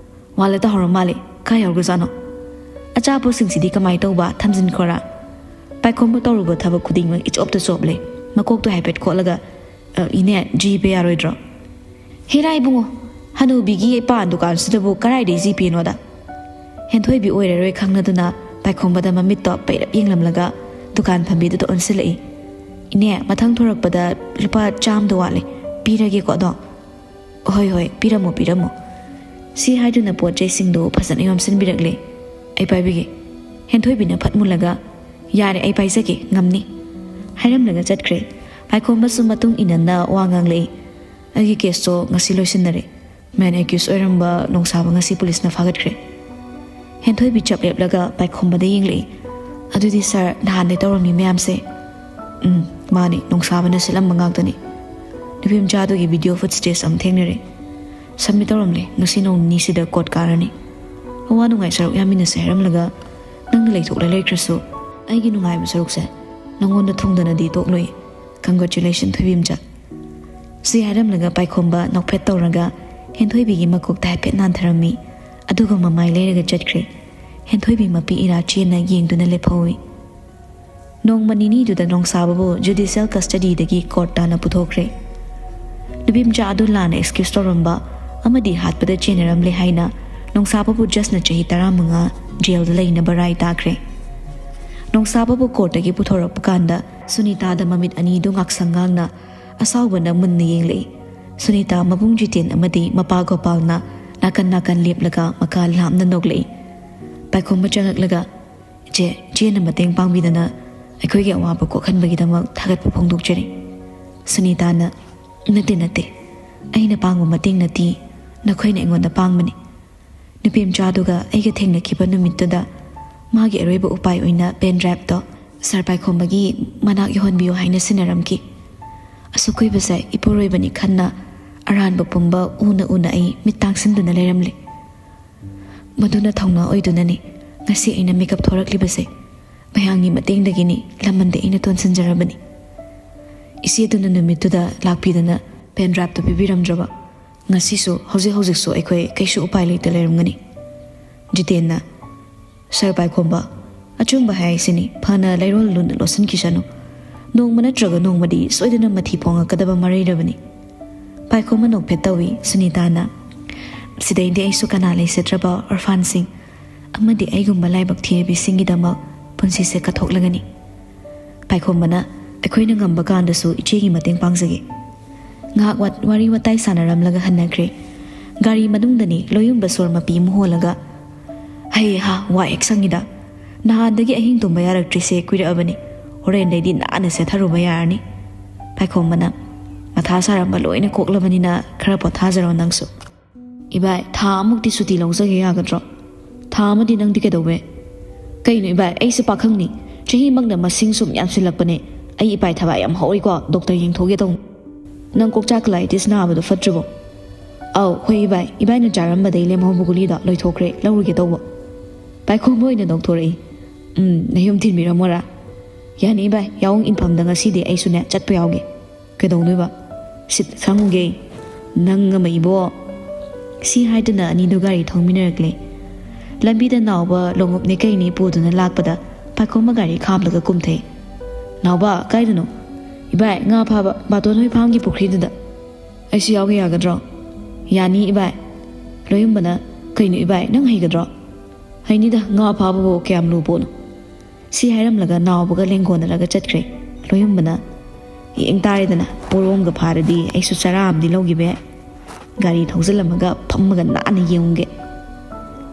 "ꯋꯥꯂꯦꯠꯇ ꯍꯧꯔ ꯃꯥꯜꯂꯦ꯫ ꯀꯥꯏ ꯌꯥꯎꯔꯒꯖꯥꯠꯅꯣ? ꯑꯆꯥꯄꯣꯠꯁꯤꯡꯁꯤꯗꯤ ꯀꯃꯥꯏ ꯇꯧꯕ? ꯊꯝꯖꯤꯟꯈꯣꯔꯥ?" ꯄꯥꯏꯈꯣꯝꯕ ꯇꯧꯔꯨꯕ ꯊꯕꯛ ꯈꯨꯗꯤꯡꯃꯛ ꯏꯆꯣꯞꯇ ꯆꯣꯞꯂꯦ꯫ ꯃꯀꯣꯛꯇꯣ ꯍꯥꯏꯐꯦꯠ ꯈꯣꯠꯂꯒ, "ꯑ, ꯏꯅꯦ, ꯖꯤꯄꯦ ꯌꯥꯔꯣꯏꯗ꯭ꯔꯣ?" "ꯍꯦꯔꯥ ꯏꯕꯨꯡꯉꯣ, ꯍꯅꯨꯕꯤꯒꯤ ꯄꯥꯟ ꯗꯨꯀꯥꯟꯁꯤꯗꯕꯨ ꯀꯔꯥꯏꯗꯩ ꯖꯤꯄꯦꯅꯣꯗ?" ꯍꯦꯟꯊꯣꯏꯕꯤ ꯑꯣꯏꯔꯔꯣꯏ ꯈꯪꯂꯗꯨꯅ ꯄꯥꯏꯈꯣꯝꯕꯗ ꯃꯃꯤꯠꯇꯣ ꯄꯩꯔꯞ ꯌꯦꯡꯂꯝꯂꯒ ꯗꯨꯀꯥꯟ ꯐꯝꯕꯤꯗꯨꯗ ꯑꯣꯟꯁꯤꯜꯂꯛꯏ꯫ "ꯏꯅꯦ, ꯃꯊꯪ ꯊꯣꯔꯛꯄꯗ ꯂꯨꯄꯥ ꯆꯥꯝꯗꯣ ꯋꯥꯠꯂꯦ, ꯄꯤꯔꯒꯦꯀꯣ ꯑꯗꯣ꯫" "ꯍꯣꯏ, ꯍꯣꯏ, ꯄꯤꯔꯝꯃꯣ, ꯄꯤꯔꯝꯃꯣ꯫" ꯁꯤ ꯍꯥꯏꯗꯨꯅ ꯄꯣꯠ ꯆꯩꯁꯤꯡꯗꯨ ꯐꯖꯅ ꯌꯣꯝꯁꯤꯟꯕꯤꯔꯛꯂꯦ꯫ "ꯑꯩ ꯄꯥꯏꯕꯤꯒꯦ꯫" ꯍꯦꯟꯊꯣꯏꯕꯤꯅ ꯐꯠ ꯃꯨꯜꯂꯒ, "ꯌꯥꯔꯦ, ꯑꯩ ꯄꯥꯏꯖꯒꯦ, ꯉꯝꯅꯤ," ꯍꯥꯏꯔꯝꯂꯒ ꯆꯠꯈ꯭ꯔꯦ꯫ ꯄꯥꯏꯈꯣꯝꯕꯁꯨ ꯃꯇꯨꯡ ꯏꯟꯅꯅ ꯋꯥ ꯉꯥꯡꯂꯛꯏ꯫ "ꯑꯩꯒꯤ ꯀꯦꯁꯇꯣ ꯉꯁꯤ ꯂꯣꯏꯁꯤꯟꯅꯔꯦ꯫ ꯃꯦꯟ ꯑꯦꯀ꯭ꯌꯨꯁ ꯑꯣꯏꯔꯝꯕ ꯅꯣꯡꯁꯥꯕ ꯉꯁꯤ ꯄꯨꯂꯤꯁꯅ ꯐꯥꯒꯠꯈ꯭ꯔꯦ꯫" ꯍꯦꯟꯊꯣꯏꯕꯤ ꯆꯞ ꯂꯦꯞꯂꯒ ꯄꯥꯏꯈꯣꯝꯕꯗ ꯌꯦꯡꯂꯛꯏ꯫ "ꯑꯗꯨꯗꯤ ꯁꯥꯔ, ꯅꯍꯥꯟꯗꯩ ꯇꯧꯔꯝꯃꯤ ꯃꯌꯥꯝꯁꯦ?" "ꯎꯝ, ꯃꯥꯅꯤ, ꯅꯣꯡꯁꯥꯕꯅ ꯁꯤꯠꯂꯝꯕ ꯉꯥꯛꯇꯅꯤ꯫ ꯅꯨꯄꯤ ꯃꯆꯥꯗꯨꯒꯤ ꯚꯤꯗꯤꯑꯣ ꯐꯨꯠꯁꯇꯦꯖ ꯑꯃ ꯊꯦꯡꯅꯔꯦ꯫ ꯁꯝꯃꯤꯠ ꯇꯧꯔꯝꯂꯦ, ꯉꯁꯤ ꯅꯣꯡ ꯅꯤꯅꯤꯁꯤꯗ ꯀꯣꯔꯠ ꯀꯥꯔꯅꯤ꯫" "ꯑꯋꯥ ꯅꯨꯡꯉꯥꯏ ꯁꯔꯨꯛ ꯌꯥꯃꯤꯟꯅꯁꯦ ꯍꯥꯏꯔꯝꯂꯒ ꯅꯪꯅ ꯂꯩꯊꯣꯛꯂ ꯂꯩꯈ꯭ꯔꯁꯨ ꯑꯩꯒꯤ ꯅꯨꯡꯉꯥꯏꯕ ꯁꯔꯨꯛꯁꯦ ꯅꯪꯉꯣꯟꯗ ꯊꯨꯡꯗꯅꯗꯤ ꯇꯣꯛꯂꯣꯏ꯫ ꯀꯪꯒ꯭ꯔꯦꯆꯨꯂꯦꯁꯟ, ꯊꯣꯏꯕꯤꯝꯆꯥ꯫" ꯁꯤ ꯍꯥꯏꯔꯝꯂꯒ ꯄꯥꯏꯈꯣꯝꯕ ꯅꯣꯛꯐꯦꯠ ꯇꯧꯔꯒ ꯍꯦꯟꯊꯣꯏꯕꯤꯒꯤ ꯃꯀꯣꯛꯇ ꯍꯥꯏꯐꯦꯠ ꯅꯥꯟꯊꯔꯝꯃꯤ꯫ ꯑꯗꯨꯒ ꯃꯃꯥꯏ ꯂꯩꯔꯒ ꯆꯠꯈ꯭ꯔꯦ꯫ ꯍꯦꯟꯊꯣꯏꯕꯤ ꯃꯄꯤ ꯏꯔꯥ ꯆꯦꯟꯅ ꯌꯦꯡꯗꯨꯅ ꯂꯦꯞꯍꯧꯏ꯫ ꯅꯣꯡꯃ ꯅꯤꯅꯤꯗꯨꯗ ꯅꯣꯡꯁꯥꯕꯕꯨ ꯖꯨꯗꯤꯁꯤꯌꯦꯜ ꯀꯁꯇꯗꯤꯗꯒꯤ ꯀꯣꯔꯠ ꯇꯥꯟꯅ ꯄꯨꯊꯣꯛꯈ꯭ꯔꯦ꯫ ꯅꯨꯄꯤꯃꯆꯥ ꯑꯗꯨ ꯂꯥꯟꯅ ꯑꯦꯛꯁꯀ꯭ꯌꯨꯁ ꯇꯧꯔꯝꯕ ꯑꯃꯗꯤ ꯍꯥꯠꯄꯗ ꯆꯦꯟꯅꯔꯝꯂꯦ ꯍꯥꯏꯅ ꯅꯣꯡꯁꯥꯕꯕꯨ ꯖꯁꯅ ꯆꯍꯤ ꯇꯔꯥꯃꯉꯥ ꯖꯦꯜꯗ ꯂꯩꯅꯕ ꯔꯥꯏ ꯇꯥꯈ꯭ꯔꯦ꯫ ꯅꯣꯡꯁꯥꯕꯕꯨ ꯀꯣꯔꯠꯇꯒꯤ ꯄꯨꯊꯣꯔꯛꯄ ꯀꯥꯟꯗ ꯁꯨꯅꯤꯇꯥꯗ ꯃꯃꯤꯠ ꯑꯅꯤꯗꯨ ꯉꯥꯛꯁꯪ ꯉꯥꯡꯅ ꯑꯁꯥꯎꯕꯅ ꯃꯨꯟꯅ ꯌꯦꯡꯂꯛꯏ꯫ ꯁꯨꯅꯤꯇꯥ, ꯃꯕꯨꯡ ꯖꯤꯇꯦꯟ ꯑꯃꯗꯤ ꯃꯄꯥ ꯒꯣꯄꯥꯜꯅ ꯅꯥꯀꯟ ꯅꯥꯀꯟ ꯂꯦꯞꯂꯒ ꯃꯀꯥ ꯂꯥꯝꯅ ꯅꯣꯛꯂꯛꯏ꯫ ꯄꯥꯏꯈꯣꯝꯕ ꯆꯪꯂꯛꯂꯒ, "ꯏꯆꯦ, ꯏꯆꯦꯅ ꯃꯇꯦꯡ ꯄꯥꯡꯕꯤꯗꯅ ꯑꯩꯈꯣꯏꯒꯤ ꯑꯋꯥꯕ ꯀꯣꯛꯍꯟꯕꯒꯤꯗꯃꯛ ꯊꯥꯒꯠꯄ ꯐꯣꯡꯗꯣꯛꯆꯔꯤ꯫" ꯁꯨꯅꯤꯇꯥꯅ, "ꯅꯠꯇꯦ, ꯅꯠꯇꯦ, ꯑꯩꯅ ꯄꯥꯡꯕ ꯃꯇꯦꯡ ꯅꯠꯇꯦ, ꯅꯈꯣꯏꯅ ꯑꯩꯉꯣꯟꯗ ꯄꯥꯡꯕꯅꯤ꯫" ꯅꯨꯄꯤ ꯃꯆꯥꯗꯨꯒ ꯑꯩꯒ ꯊꯦꯡꯅꯈꯤꯕ ꯅꯨꯃꯤꯠꯇꯨꯗ ꯃꯥꯒꯤ ꯑꯔꯣꯏꯕ ꯎꯄꯥꯏ ꯑꯣꯏꯅ ꯄꯦꯟ ꯗ꯭ꯔꯥꯏꯚꯇꯣ ꯁꯥꯔ ꯄꯥꯏꯈꯣꯝꯕꯒꯤ ꯃꯅꯥꯛ ꯌꯧꯍꯟꯕꯤꯌꯨ ꯍꯥꯏꯅ ꯁꯤꯟꯅꯔꯝꯈꯤ꯫ ꯑꯁꯨꯛ ꯀꯨꯏꯕꯁꯦ ꯏꯄꯨꯔꯣꯏꯕꯅꯤ ꯈꯟꯅ ꯑꯔꯥꯟꯕ ꯄꯨꯝꯕ ꯎꯅ ꯎꯅ ꯑꯩ ꯃꯤꯠ ꯇꯥꯡꯁꯤꯟꯗꯨꯅ ꯂꯩꯔꯝꯂꯦ꯫ ꯃꯗꯨꯅ ꯊꯧꯅꯥ ꯑꯣꯏꯗꯨꯅꯅꯤ ꯉꯁꯤ ꯑꯩꯅ ꯃꯤꯀꯞ ꯊꯣꯔꯛꯂꯤꯕꯁꯦ꯫ ꯃꯌꯥꯝꯒꯤ ꯃꯇꯦꯡꯗꯒꯤꯅꯤ ꯂꯃꯟꯗꯤ ꯑꯩꯅ ꯇꯣꯟꯁꯤꯟꯖꯔꯕꯅꯤ꯫ ꯏꯆꯦꯗꯨꯅ ꯅꯨꯃꯤꯠꯇꯨꯗ ꯂꯥꯛꯄꯤꯗꯅ ꯄꯦꯟ ꯗ꯭ꯔꯥꯏꯚꯇꯨ ꯄꯤꯕꯤꯔꯝꯗ꯭ꯔꯕ ꯉꯁꯤꯁꯨ ꯍꯧꯖꯤꯛ ꯍꯧꯖꯤꯛꯁꯨ ꯑꯩꯈꯣꯏ ꯀꯩꯁꯨ ꯎꯄꯥꯏ ꯂꯩꯇ ꯂꯩꯔꯝꯒꯅꯤ꯫ ꯖꯤꯇꯦꯟꯅ, "ꯁꯥꯔ ꯄꯥꯏꯈꯣꯝꯕ, ꯑꯆꯨꯝꯕ ꯍꯥꯏꯁꯤꯅꯤ, ꯐꯅ ꯂꯩꯔꯣꯜ ꯂꯨꯅ ꯂꯣꯠꯁꯤꯟꯈꯤꯁꯅꯨ꯫ ꯅꯣꯡꯃ ꯅꯠꯇ꯭ꯔꯒ ꯅꯣꯡꯃꯗꯤ ꯁꯣꯏꯗꯅ ꯃꯊꯤ ꯐꯣꯡꯉꯛꯀꯗꯕ ꯃꯔꯩꯔꯕꯅꯤ꯫" ꯄꯥꯏꯈꯣꯝꯕ ꯅꯣꯛꯐꯦꯠ ꯇꯧꯏ꯫ ꯁꯨꯅꯤꯇꯥꯅ, "ꯁꯤꯗꯩꯗꯤ ꯑꯩꯁꯨ ꯀꯅꯥ ꯂꯩꯖꯗ꯭ꯔꯕ ꯑꯣꯔꯐꯥꯟꯁꯤꯡ ꯑꯃꯗꯤ ꯑꯩꯒꯨꯝꯕ ꯂꯥꯏꯕꯛ ꯊꯤꯔꯕꯤꯁꯤꯡꯒꯤꯗꯃꯛ ꯄꯨꯟꯁꯤꯁꯦ ꯀꯠꯊꯣꯛꯂꯒꯅꯤ꯫" ꯄꯥꯏꯈꯣꯝꯕꯅ, "ꯑꯩꯈꯣꯏꯅ ꯉꯝꯕ ꯀꯥꯟꯗꯁꯨ ꯏꯆꯦꯒꯤ ꯃꯇꯦꯡ ꯄꯥꯡꯖꯒꯦ꯫" ꯉꯥꯏꯍꯥꯛ ꯋꯥꯔꯤ ꯋꯥꯇꯥꯏ ꯁꯥꯟꯅꯔꯝꯂꯒ ꯍꯟꯅꯈ꯭ꯔꯦ꯫ ꯒꯥꯔꯤ ꯃꯅꯨꯡꯗꯅꯤ ꯂꯣꯌꯨꯝꯕ ꯁꯣꯔ ꯃꯄꯤ ꯑꯃ ꯍꯣꯜꯂꯒ, "ꯍꯩ ꯍꯥ, ꯋꯥ ꯍꯦꯛ ꯁꯪꯉꯤꯗ꯫ ꯅꯍꯥꯟꯗꯒꯤ ꯑꯍꯤꯡ ꯇꯨꯝꯕ ꯌꯥꯔꯛꯇ꯭ꯔꯤꯁꯦ ꯀꯨꯏꯔꯛꯑꯕꯅꯤ꯫ ꯍꯣꯔꯦꯟꯗꯩꯗꯤ ꯅꯥꯟꯅ ꯁꯦꯠꯊꯔꯨꯕ ꯌꯥꯔꯅꯤ꯫" ꯄꯥꯏꯈꯣꯝꯕꯅ, "ꯃꯊꯥ ꯁꯥꯔꯝꯕ ꯂꯣꯏꯅ ꯀꯣꯛꯂꯕꯅꯤꯅ ꯈꯔ ꯄꯣꯊꯥꯖꯔꯣ ꯅꯪꯁꯨ꯫" "ꯏꯕꯥꯏ, ꯊꯥ ꯑꯃꯨꯛꯇꯤ ꯁꯨꯇꯤ ꯂꯧꯖꯒꯦ ꯌꯥꯒꯗ꯭ꯔꯣ?" "ꯊꯥ ꯑꯃꯗꯤ ꯅꯪꯗꯤ ꯀꯩꯗꯧꯋꯦ?" "ꯀꯩꯅꯣ ꯏꯕꯥꯏ, ꯑꯩꯁꯦ ꯄꯥꯈꯪꯅꯤ꯫ ꯆꯍꯤꯃꯛꯅ ꯃꯁꯤꯡ ꯁꯨꯝ ꯌꯥꯝꯁꯤꯜꯂꯛꯄꯅꯦ꯫ ꯑꯩ ꯏꯄꯥꯏ ꯊꯕꯥꯏ ꯌꯥꯝ ꯍꯧꯔꯤꯀꯣ, ꯗꯣꯛꯇꯔ ꯌꯦꯡꯊꯣꯛꯀꯦ ꯇꯧꯅꯤ꯫" "ꯅꯪ ꯀꯣꯛꯆꯥꯛ ꯀꯂꯥꯏꯇꯤꯁ ꯅꯥꯕꯗꯣ ꯐꯠꯇ꯭ꯔꯤꯕꯣ?" "ꯑꯧ, ꯍꯣꯏ ꯏꯕꯥꯏ, ꯏꯕꯥꯏꯅ ꯆꯥꯔꯝꯕꯗꯩ ꯂꯦꯝꯍꯧꯕ ꯒꯨꯂꯤꯗꯣ ꯂꯣꯏꯊꯣꯛꯈ꯭ꯔꯦ, ꯂꯧꯔꯨꯒꯦ ꯇꯧꯕ꯫" ꯄꯥꯏꯈꯣꯝꯕ ꯑꯣꯏꯅ ꯅꯣꯛꯊꯣꯔꯛꯏ꯫ "ꯎꯝ, ꯅꯌꯨꯝ ꯊꯤꯟꯕꯤꯔꯝꯃꯣꯔꯥ?" "ꯌꯥꯅꯤ ꯏꯕꯥꯏ, ꯌꯥꯑꯣꯡ ꯏꯟꯐꯝꯗ ꯉꯁꯤꯗꯤ ꯑꯩꯁꯨꯅꯦ ꯆꯠꯄ ꯌꯥꯎꯒꯦ꯫" "ꯀꯩꯗꯧꯗꯣꯏꯕ?" "ꯁꯤꯠ ꯁꯪꯉꯨꯒꯦ꯫" "ꯅꯪ ꯑꯃ ꯏꯕꯣ!" ꯁꯤ ꯍꯥꯏꯗꯨꯅ ꯑꯅꯤꯗꯨ ꯒꯥꯔꯤ ꯊꯧꯃꯤꯟꯅꯔꯛꯂꯦ꯫ ꯂꯝꯕꯤꯗ ꯅꯥꯎꯕ ꯂꯣꯡꯎꯞꯅꯦ ꯀꯩꯅꯦ ꯄꯨꯗꯨꯅ ꯂꯥꯛꯄꯗ ꯄꯥꯏꯈꯣꯝꯕ ꯒꯥꯔꯤ ꯈꯥꯝꯂꯒ ꯀꯨꯝꯊꯩ꯫ "ꯅꯥꯎꯕ, ꯀꯥꯏꯗꯅꯣ?" "ꯏꯕꯥꯏ, ꯉꯥ ꯐꯥꯕ, ꯕꯥꯇꯣꯟ ꯍꯣꯏ ꯐꯥꯝꯒꯤ ꯄꯨꯈ꯭ꯔꯤꯗꯨꯗ꯫" "ꯑꯩꯁꯨ ꯌꯥꯎꯒꯦ ꯌꯥꯒꯗ꯭ꯔꯣ?" "ꯌꯥꯅꯤ ꯏꯕꯥꯏ꯫" ꯂꯣꯌꯨꯝꯕꯅ, "ꯀꯩꯅꯣ ꯏꯕꯥꯏ, ꯅꯪ ꯍꯩꯒꯗ꯭ꯔꯣ?" "ꯍꯩꯅꯤꯗ, ꯉꯥ ꯐꯥꯕꯕꯨ ꯀꯌꯥꯝ ꯂꯨ ꯄꯣꯠꯅꯣ?" ꯁꯤ ꯍꯥꯏꯔꯝꯂꯒ ꯅꯥꯎꯕꯒ ꯂꯦꯡꯒꯣꯟꯅꯔꯒ ꯆꯠꯈ꯭ꯔꯦ꯫ ꯂꯣꯌꯨꯝꯕꯅ, ꯌꯦꯡ ꯇꯥꯔꯦꯗꯅ, ꯄꯣꯔꯣꯝꯒ ꯐꯥꯔꯗꯤ ꯑꯩꯁꯨ ꯆꯔꯥ ꯑꯃꯗꯤ ꯂꯧꯈꯤꯕ ꯌꯥꯏ꯫ ꯒꯥꯔꯤ ꯊꯧꯖꯤꯜꯂꯝꯃꯒ ꯐꯝꯃꯒ ꯅꯥꯟꯅ ꯌꯦꯡꯉꯨꯒꯦ꯫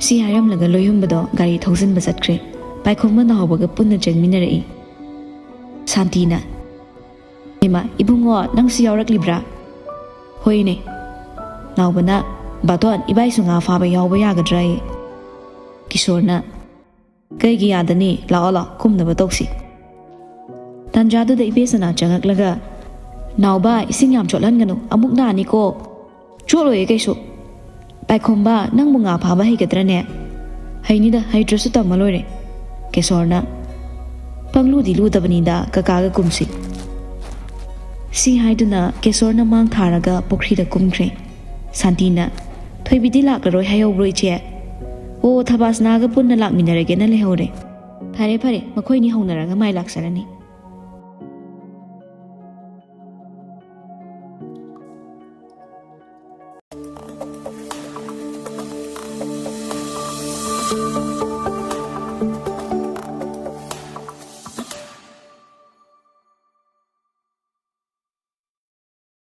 ꯁꯤ ꯍꯥꯏꯔꯝꯂꯒ ꯂꯣꯏꯍꯨꯝꯕꯗꯣ ꯒꯥꯔꯤ ꯊꯧꯖꯤꯟꯕ ꯆꯠꯈ꯭ꯔꯦ꯫ ꯄꯥꯏꯈꯣꯝꯕ ꯅꯥꯎꯕꯒ ꯄꯨꯟꯅ ꯆꯪꯃꯤꯟꯅꯔꯛꯏ꯫ ꯁꯥꯟꯇꯤꯅ, "ꯏꯃꯥ, ꯏꯕꯨꯡꯉꯣ, ꯅꯪꯁꯨ ꯌꯥꯎꯔꯛꯂꯤꯕ꯭ꯔꯥ?" "ꯍꯣꯏꯅꯦ꯫" ꯅꯥꯎꯕꯅ, "ꯕꯥꯇꯣꯟ, ꯏꯕꯥꯏꯁꯨ ꯉꯥ ꯐꯥꯕ ꯌꯥꯎꯕ ꯌꯥꯒꯗ꯭ꯔꯥ?" ꯀꯤꯁꯣꯔꯅ, "ꯀꯩꯒꯤ ꯌꯥꯗꯅꯤ? ꯂꯥꯛꯑꯣ, ꯂꯥꯛꯑꯣ, ꯀꯨꯝꯅꯕ ꯇꯧꯁꯤ꯫" ꯇꯥꯟꯖꯥꯗꯨꯗ ꯏꯕꯦꯆꯅ ꯆꯪꯉꯛꯂꯒ, "ꯅꯥꯎꯕ, ꯏꯁꯤꯡ ꯌꯥꯝ ꯆꯣꯠꯍꯟꯒꯅꯨ, ꯑꯃꯨꯛ ꯅꯥꯅꯤꯀꯣ꯫" "ꯆꯣꯠꯂꯣꯏꯌꯦ ꯀꯩꯁꯨ꯫" "ꯄꯥꯏꯈꯣꯝꯕ, ꯅꯪꯕꯨ ꯉꯥ ꯐꯥꯕ ꯍꯩꯒꯗ꯭ꯔꯅꯦ?" "ꯍꯩꯅꯤꯗ, ꯍꯩꯇ꯭ꯔꯁꯨ ꯇꯝꯃ ꯂꯣꯏꯔꯦ꯫" ꯀꯦꯁꯣꯔꯅ, "ꯄꯪꯂꯨꯗꯤ ꯂꯨꯗꯕꯅꯤꯗ, ꯀꯀꯥꯒ ꯀꯨꯝꯁꯤ꯫" ꯁꯤ ꯍꯥꯏꯗꯨꯅ ꯀꯦꯁꯣꯔꯅ ꯃꯥꯡ ꯊꯥꯔꯒ ꯄꯨꯈ꯭ꯔꯤꯗ ꯀꯨꯝꯈ꯭ꯔꯦ꯫ ꯁꯥꯟꯇꯤꯅ, "ꯊꯣꯏꯕꯤꯗꯤ ꯂꯥꯛꯂꯔꯣꯏ ꯍꯥꯏꯍꯧꯕ꯭ꯔꯣ, ꯏꯆꯦ?" "ꯑꯣ, ꯊꯕꯥꯁꯅꯥꯒ ꯄꯨꯟꯅ ꯂꯥꯛꯃꯤꯟꯅꯔꯒꯦꯅ ꯂꯩꯍꯧꯔꯦ꯫" "ꯐꯔꯦ, ꯐꯔꯦ, ꯃꯈꯣꯏꯅꯤ ꯍꯧꯅꯔꯒ ꯃꯥꯏ ꯂꯥꯛꯆꯔꯅꯤ꯫"